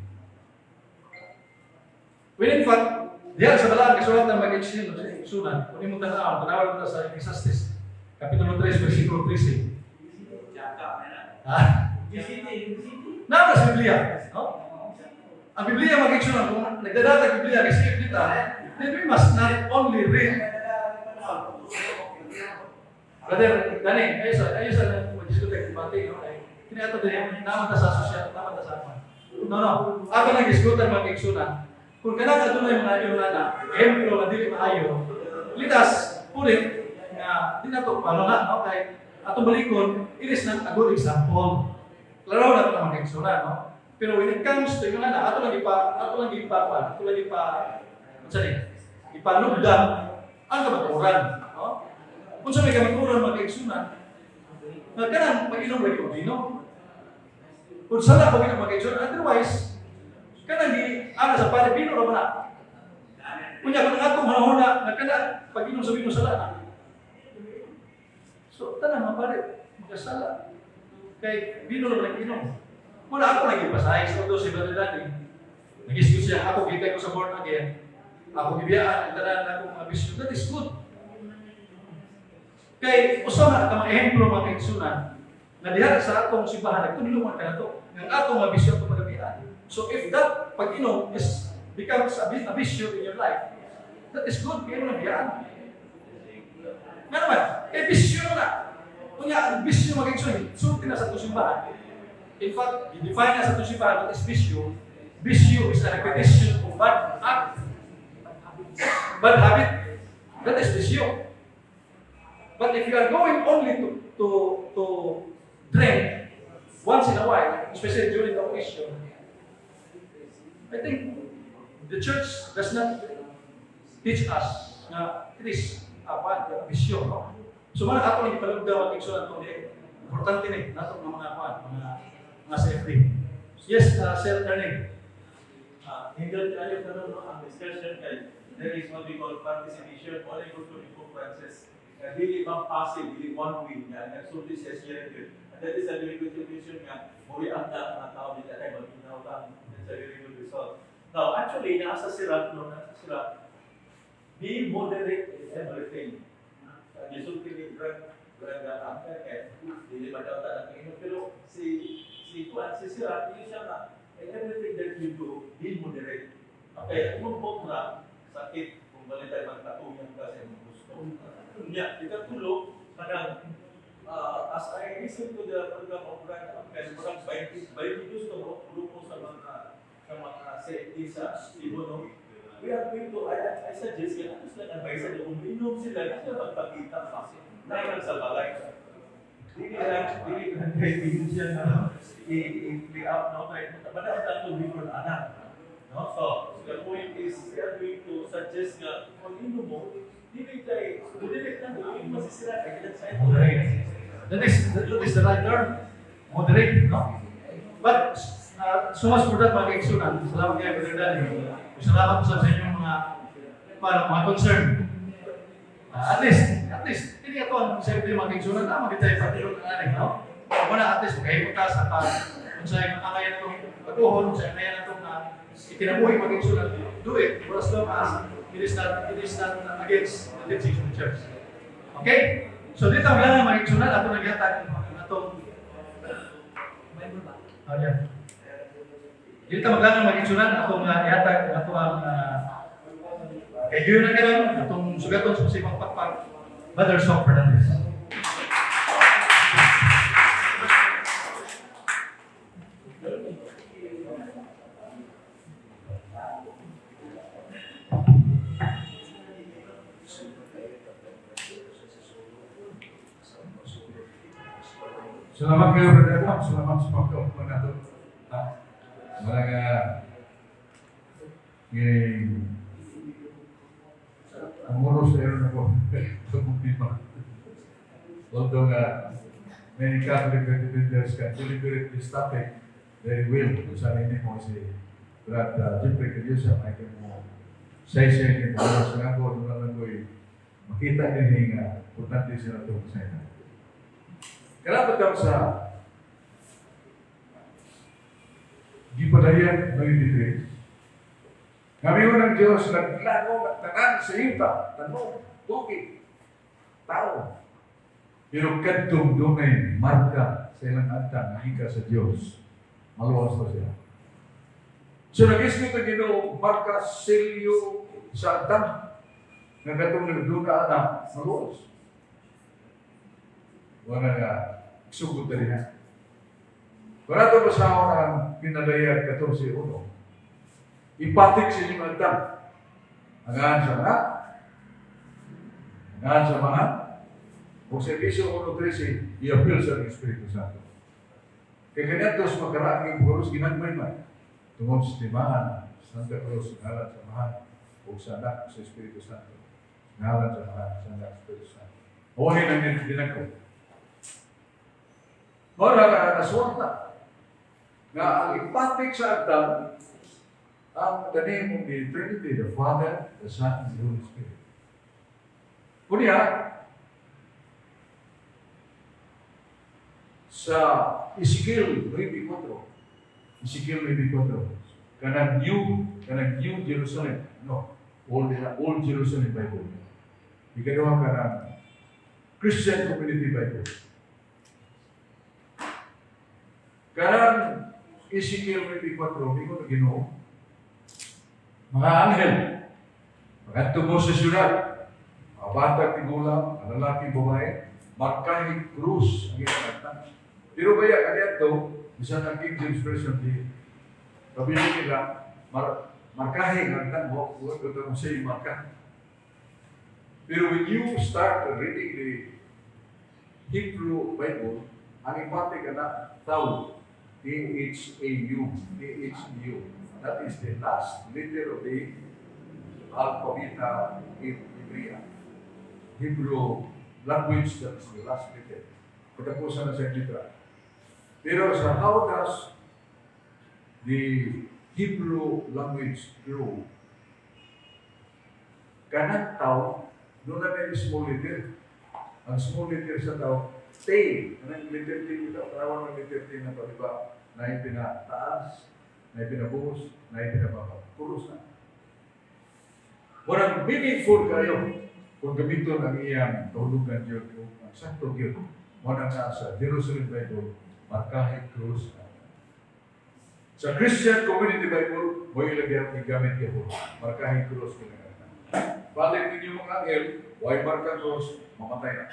When in fact, diyan sa balaan kasulatan mag-igsunan, kung imong tan-awon, tanawon mo sa Ecclesiastes, Kapitulo 3, versikulo 13. Ha? Nara sa Biblia, no? Ang Biblia mag-igsunan, kung nagdadatag Biblia, receive dita, then we must not only read. Brother, Dani, ayo sa mag-discuss debate, no? Ay, kinato din, naman ta sa sosyal, naman ta sa ako. No. Ako nang diskutan mag-igsunan. Kung kanang adunay mga ingon na, ehemplo nga dili maayo, litas pulit nga di na to paano na, no? Kay atong balikon, it is not a good example. Klaro na ito mga kaigsunan, no? Pero when it comes to yung na, ato lang ipa, unsa ni? Ipalugdan ang kamatuoran, no? Unsa may kamatuoran, mga kaigsunan? Nga kanang pag-inom lagi og bino. Kung sala pag inom, mga kaigsunan, otherwise, kanang gi ana sa pare bino ra man na. Unya kung ang atong hunahuna nga kana pag-inom sa bino sala na. So tanan mga pare makasala. Kay bino ra man inom. Muna ako lagi pasahay sa si Brother Danny. Nag-excuse siya, ako gitay ko sa born again. Ako gibiyaan ang tanan akong mga bisyo. That is good. Kay usa na ka mga ehemplo, mga kaigsunan na diha sa atong simbahan nagtudlo man kanato ng atong mga bisyo atong pagabiyaan. So if that pag-inom is becomes a bisyo in your life, that is good, kaya mo na biyaan. Nga naman, eh bisyo na. Unya, ang bisyo, mga kaigsunan, sulti na sa atong simbahan. In fact, i-define na sa atong simbahan what is bisyo. Bisyo is a repetition of bad act. Bad habit. That is bisyo. But if you are going only to drink once in a while, especially during the occasion, I think the church does not teach us na it is a bad bisyo, no? So mana ato lang ipalugdaw ang igsoon itong importante ni nato ng mga kuan, mga safety. Yes, Sir Ernie. Hindot kayo karon, no, ang discussion kay there is what we call participation, only good to Pope Francis. Nga dili bang passive, dili one way nga nagsulti siya siya yun. And that is a very good situation nga muri ang ta mga tao dili kay maginaw ta. That's a very good result. Now, actually, nasa Sirach, no, nasa Sirach, be moderate in everything. Ang gisulti ni Brad Brad kay dili ba daw ta ang pero si Kuan si Sirach, hindi siya nga And everything that you do, be moderate. Okay, kung kontra, sakit, kung balitay magtatuyan ka sa imong gusto. Nya, ikatulo, kanang as I listen to the program of Brad Apel, murag 20, 22 ka grupo sa mga safety sa Cebu, no? We are going to, I suggest, kaya ato sila advice na kung inom sila, na sila magpakita pa. Na lang sa balay. Dili lang kay dili siya na i-play out, no? Kay madam ta to before anak. No? So, the point is, we are going to suggest nga, kung inom mo, dili kay, dili lang, dili masisira kay kita sa Moderate. That is the right term. Moderate, no? But, so much for that, mga kaigsunan. Salamat kayo, Brother Danny. Salamat po sa inyong mga para mga concern. At least, hindi ato ang safety, mga kaigsunan, tama kita ipatulog ng aning, no? Wala, at least, makahimo ta sa pag, kung sa angay natong pag-uhon, sa angay natong ikinabuhi, mga kaigsunan, do it, for as long as it is not against the teachings of the church. Okay? So dito ang lang, mga kaigsunan, ato nagyatag atong Bible ba? Oh, yeah. Dito maglangan, mga kaigsunan, atong ihatag atong ang kay yun na karon atong sugaton sa sibang pakpak, Brother Sok Fernandez. Salamat kayo, Brother Tom. Salamat sa pagkaupman nato. Ha? Mga ngayong ang oras sa na ko sa problema. Although nga many Catholic defenders can deliberate this topic very well. Kung saan ini mo si Brad Jeffrey Cadiosa, may mo say-say ni mo oras nga ako, doon lang ko'y makita din nga importante sila ito sa ina. Kailangan daw sa gipadayan 93. Kami ng Diyos, naglago at tanan sa yuta, tanom, bukid, tao. Pero kadtong dunay marka sa ilang agtang, nahika sa Diyos, maluwas pa siya. So nag-isip ang Ginoo, marka selyo sa agtang, nga katong nagduna anak, maluwas. Wala nga, sugod na rin. Kung ato basahon ang Pinadayag 14.1, ipatik sa inyong agtang. Angaan sa mga, angaan sa mga, kung sa Efeso 1.13, i-appeal sa Espiritu Santo. Kaya kaniadto sa makaraang Cruz, ginagmay man. Tungod sa timaan, Santa Cruz, ngalan sa Amahan, o sa Anak, sa Espiritu Santo. Ngalan sa Amahan, sa Anak, sa Espiritu Santo. O hinang dinagko. Mora ka nasuwat na nga ang ipatik sa agtang ang the name of the Trinity, the Father, the Son, and the Holy Spirit. Kunya, sa Ezekiel 9.4, Ezekiel 9.4, kanang New Jerusalem, no, Old Jerusalem Bible. Ikaduha, kanang Christian Community Bible. Kanang Ezekiel 24, ingon ang Ginoo, "Mga anghel, magadto mo sa syudad, mga bata, tigulang, mga lalaki, babae, markahi krus ang ilang agtang." Pero kaya kaniadto, bisan ang King James Version, di kabili nila, markahi ang agtang mo, huwag ko mo siya marka. Pero when you start reading the Hebrew Bible, ang ipatik na Tau, T-H-A-U, T-H-U. That is the last letter of the alphabeta in Hebrea. Hebrew language, that is the last letter. Katapusan na sa litra. Pero sa how does the Hebrew language grow? Kanang tau, doon na may small letter. Ang small letter sa tau, T. Kanang letter T ito, tawag ng letter T na to, di ba? Na ipinataas, na ipinabuhos, na ipinababa. Puros na. Walang meaningful kayo kung gamiton ang iyang kahulugan yun, kung ang sakto yun. Wala na sa Jerusalem Bible, markahe krus. Sa Christian Community Bible, mo ilagay ang gigamit gyapon. Markahin cross kinahanglan. Balik ninyo mga anghel, way marka cross, mamatay na.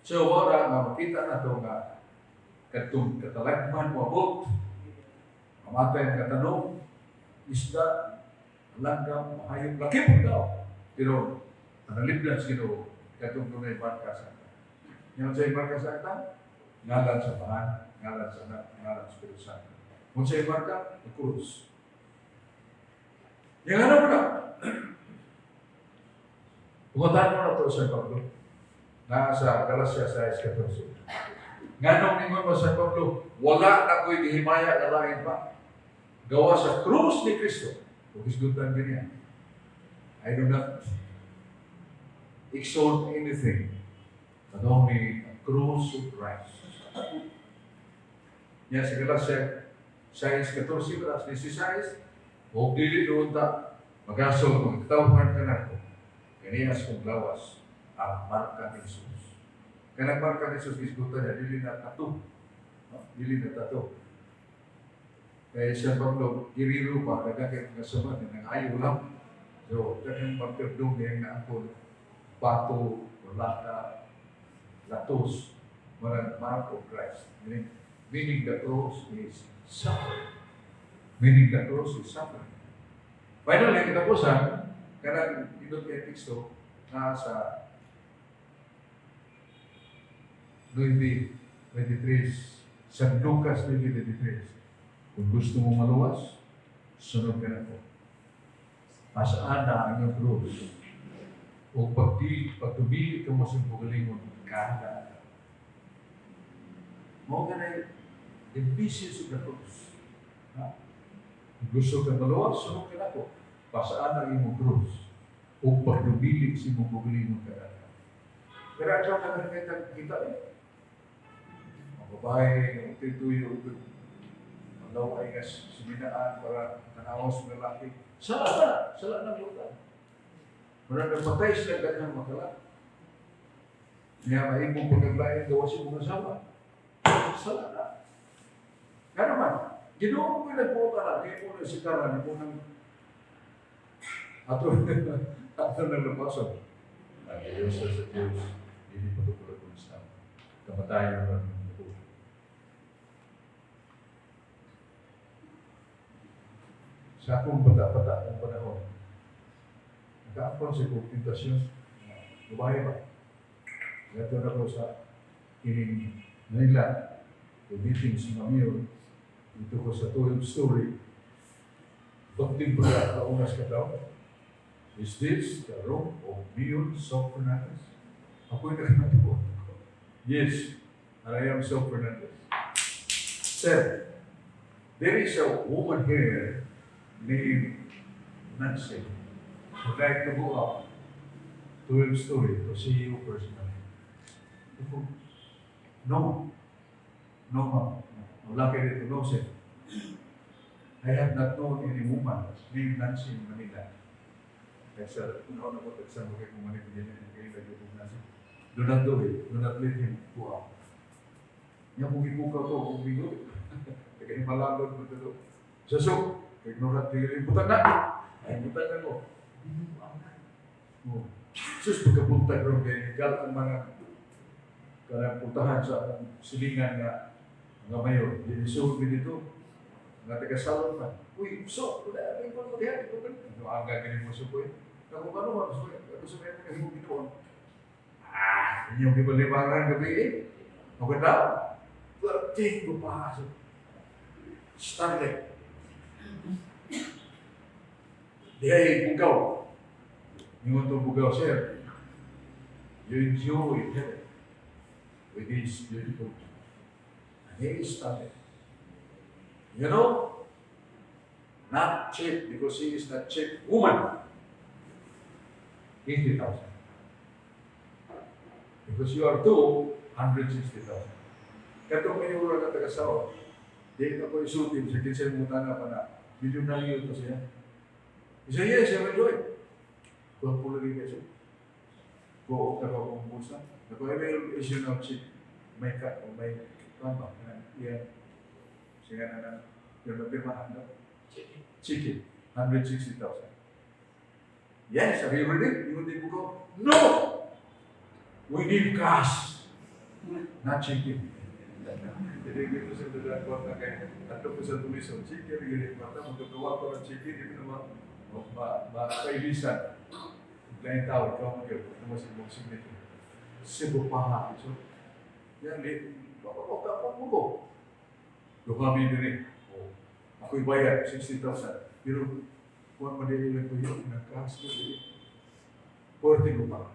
So, wala nga makita na to nga katong katalagman moabot, mamatay ang katanom, isda, langgam, hayop, laki po daw. Pero, ang nalibdan sa Ginoo, katong dunay marka sa akta. Yan sa marka sa akta, ngalan sa Amahan, ngalan sa Anak, ngalan sa Espiritu Santo. Kung sa marka, ang krus. Yung ano mo na? Pumuntahan mo na ito sa Pablo. Nasa Galacia 6:14. Nganong ningon mo sa Pablo, wala na ko'y gihimaya na lain pa. Gawa sa krus ni Kristo. Kung isgutan niya. I do not exalt anything, but only the cross of Christ. Yan sa Galacia 6:14, verse 16, o dili doon ta, magasol kung tawhan ka na ko, kaniyas kong lawas, ang marka ni Jesus. Kanang marka ni Jesus, isgutan niya, dili na tattoo. No? Dili na tattoo. Kaya siya Pablo, giriro pa, nagkakit nga sama, nang lang. So, daghang magperdong niya na angkon, bato, lata, latos, mga mark of Christ. Meaning the cross is suffering. Meaning the cross is suffering. Finally, katapusan, kanang indot kay teksto na sa 9:23, San Lucas 9:23. Kung gusto mo maluwas, sunod ka na po. Pasaan na ang iyong krus. O pagdi, pagdumili ka mo sa iyong kaugalingon, kada ka. Mao ka na the message of the cross. Ha? Kung gusto ka maluwas, sunod ka na po. Pasaan ang imong krus. O pagdumili sa imong kaugalingon, kada ka. Pero at ka na kita, kita eh. Ang babae, ang tuyo, ang laway nga siminaan para tanawas ng lalaki. Sala na, sala na butan. Mura nagpatay sila daghang makala. Niya mahimong pagkaglain gawa sa imong asawa. Sala na. Nga naman, Ginoo ko nagbuta na, di mo na si Karan, di mo nang ato ato nang lapasan. Ang Diyos sa Diyos, hindi pa ito pula sa kamatayan ng buhay. Sa akong bata-bata ng panahon, nakaapon sa kong tentasyon, babae ba? Gato na ko sa kining Manila, the meeting sa mga mayor, dito ko sa 12 story, pagting pala kaunas ka daw, "Is this the room of Mayor Sok Fernandez?" Ako'y nagkatuwa. "Yes, and I am Sok Fernandez." "Sir, there is a woman here named Nancy would like to go up 12 story to see you personally." Ako, "No. No, ma'am. Wala kayo dito. No, sir. I have not known any woman named Nancy in Manila." Kaya sir, kung ano ko, tagsan mo kayo kung manipin niya, kayo lagi kung Nancy. Do not do it. Do not let him go up. Yung kung ibukaw to, kung bigo. Kaya himalalon mo ito. Sa so, ignorant tingin, butang na! Ay, butang na ko. Oh. Sus, pagkapunta ron kay gal ang mga kanang puntahan sa akong silingan nga mga mayor. Dinisuod mi dito. Mga taga-salon pa. "Uy, so, wala may ko diha dito kan." Ano ang gagawin mo sa ko? Ako ano man so, ano sa may mga himong. Ah, inyong gibalibangan gabi eh. Okay na? Perting ko pa. Stanley. Di ay bugaw. Ingon to bugaw, "Sir, you enjoy heaven with this beautiful. And he is standing. Not cheap because he is not cheap woman. 80,000. Because you are two, 160,000." Katong may ura ka taga-sawa, di na ko isulti sa kinsay mo na pa na, milyonaryo to siya. He said, "Yes, I will do it." Kuha po lagi kayo. Go na ko akong bulsa. Ako, I will issue now check. May ka, o may, kwan ba? Yan. Sige na na, yung mapirmahan na. Chicken, 160,000. "Yes, are you ready?" You want to go? "No! We need cash, not chicken." Jadi gitu sa dalang kwarta kay ato ko sa tulisan, chicken, gini kwarta, magkagawa ko ng chicken, di ko naman ma mapailisan. Lain tao, ikaw mo yun, ito mas imong signature. Cebu pa so, yan, di, baka mo ko. Duha mi diri. Oh, ako'y bayad, 60,000. Pero, kung mo di ilang ko yun, nag-cash ko, di. Pwerte ko pa.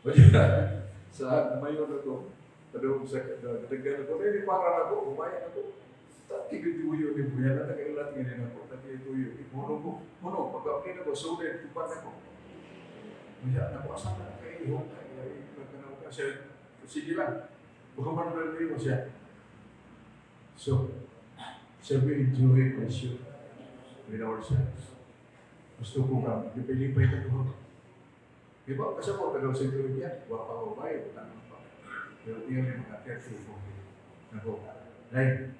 Kaya, sa mayon na ko, padung sa kadaghan ako, eh, para na ko, umayan ako. Tati ko tuyo ni buya na nakailat ngayon ako, tati tuyo. Muno ko, muno, pag-apply na ko, sulit, tupan ako. Kaya, naku, asa na kay ihong, kay ka siya, sige lang. Baka man mo siya. So, shall we enjoy friendship with ourselves? Gusto ko ka, lipay-lipay ka doon. Di ba? Kasi ako, taga sa yan, wa pa ko ba, tanong pa. Pero tingnan yung mga 30, 40. Nako, ay,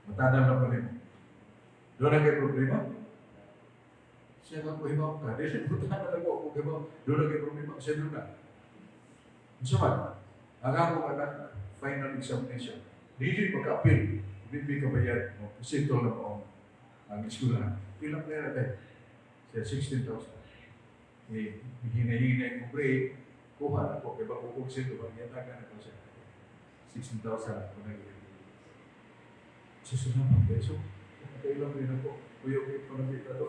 matandang na pa rin. Doon na kay problema. Siya nga ko himaw ka. Dili mo tanan na ko himaw. Doon na kay problema. Siya doon na. Unsa man? Ang akong anak, final examination. Dili maka-appeal. Dili ka bayad mo. Settle na po ang eskwelahan. Pila pera tayo? Siya 16,000. Eh, hinay-hinay ko break. Kuha na ko. Kaya ba kung sino ba? Yatagan na ko siya. 16,000 ako na. Sa salamat kayo. So, kailan rin ako. Kuya, okay, panagita ito.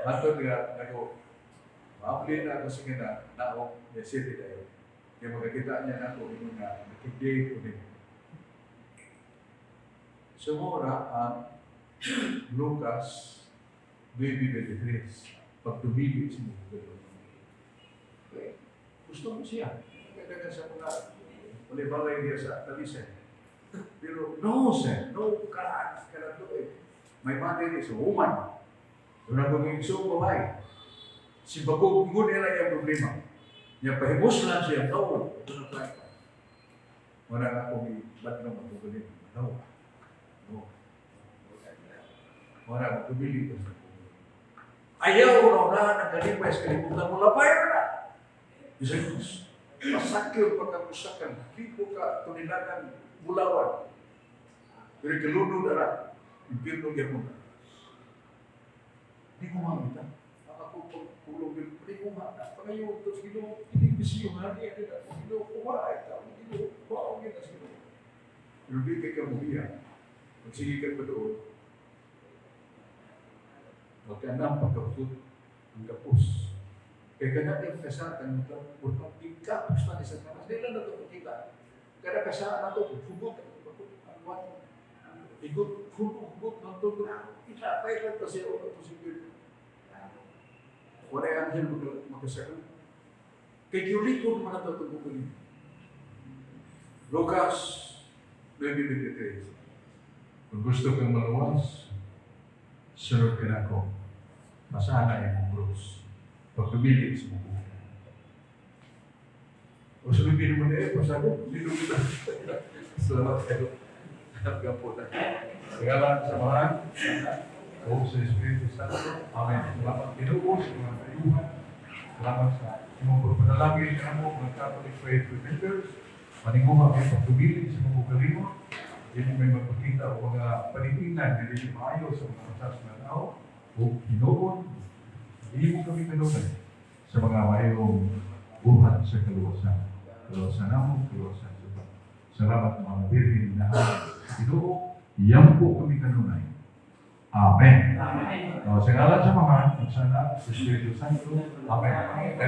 Ato nga, nako, ma-apply na ako sa kina, naong ya city tayo. Kaya makakita niya na ako, yung nga, nakigday ko din. So, mora ang Lucas 9:23. Pag tumili sa mga. Okay. Gusto mo siya. Kaya sa mga balay-balay niya sa talisay. Pero no, sir, no, cannot, cannot do it. My mother is a woman. Doon ang pagiging babae. Si Bagog, ngun nila yung problema. Niya pahimos lang siya, no, doon ang play. Wala na akong ibat na matugunin. No. No. Wala na, tumili ko sa. Ayaw na na ng kalipay sa kalibutan mo, lapay na. Bisag, masakil pagkakusakan, libo ka tunilagan, bulawan. Pero kalunod ara, impirno gyapon na. Di ko makita. Ang ako pagpulong, di ko makita. Pagayo, ito sa Ginoo, hindi bisiyo nga, di ka Ginoo, kuha ay tao, Ginoo, kuha ang sa Ginoo. Pero di kay kamuhiya, magsige ka pa doon, magkanang pagkaput, ang kapos. Kaya kana yung kasatan mo, purpang kapos na ni Satanas, di lang na ito makita. Kada kasaan na ito, hugot, ang one, igot, hugot, hugot, nandun, ila, kaya lang kasi ako na posible. Wala yung anghel magkasakal. Kay giulikon man nato itong bukunin. Lucas 9:23. Kung gusto kang maluwas, sunod ka na ako. Masana imong krus. Pagpumili sa mong buhay. O sabihin mo na eh, pasado, dito kita. Salamat kayo. Hanggang po na. Sa ngalan sa Amahan, o sa Espiritu Santo. Amen. Salamat, Ginoo, sa mga kayuhan. Salamat sa imong pagpanalangin namo mga Catholic Faith Defenders. Paninguha kay pagpumili sa mga kalimot. Dili may magpakita o mga panitingnan na dili maayo sa mga matas na tao o hinuon. Hindi mo kami kanunay sa mga maayong buhat sa kaluwasan. Kaluwasan namo, kaluwasan sa ba. Salamat, mga Birhen na Ginoo, yampo kami kanunay. Amen. Amen. O, sa ngalan sa Amahan, sa Anak, sa Espiritu Santo. Amen.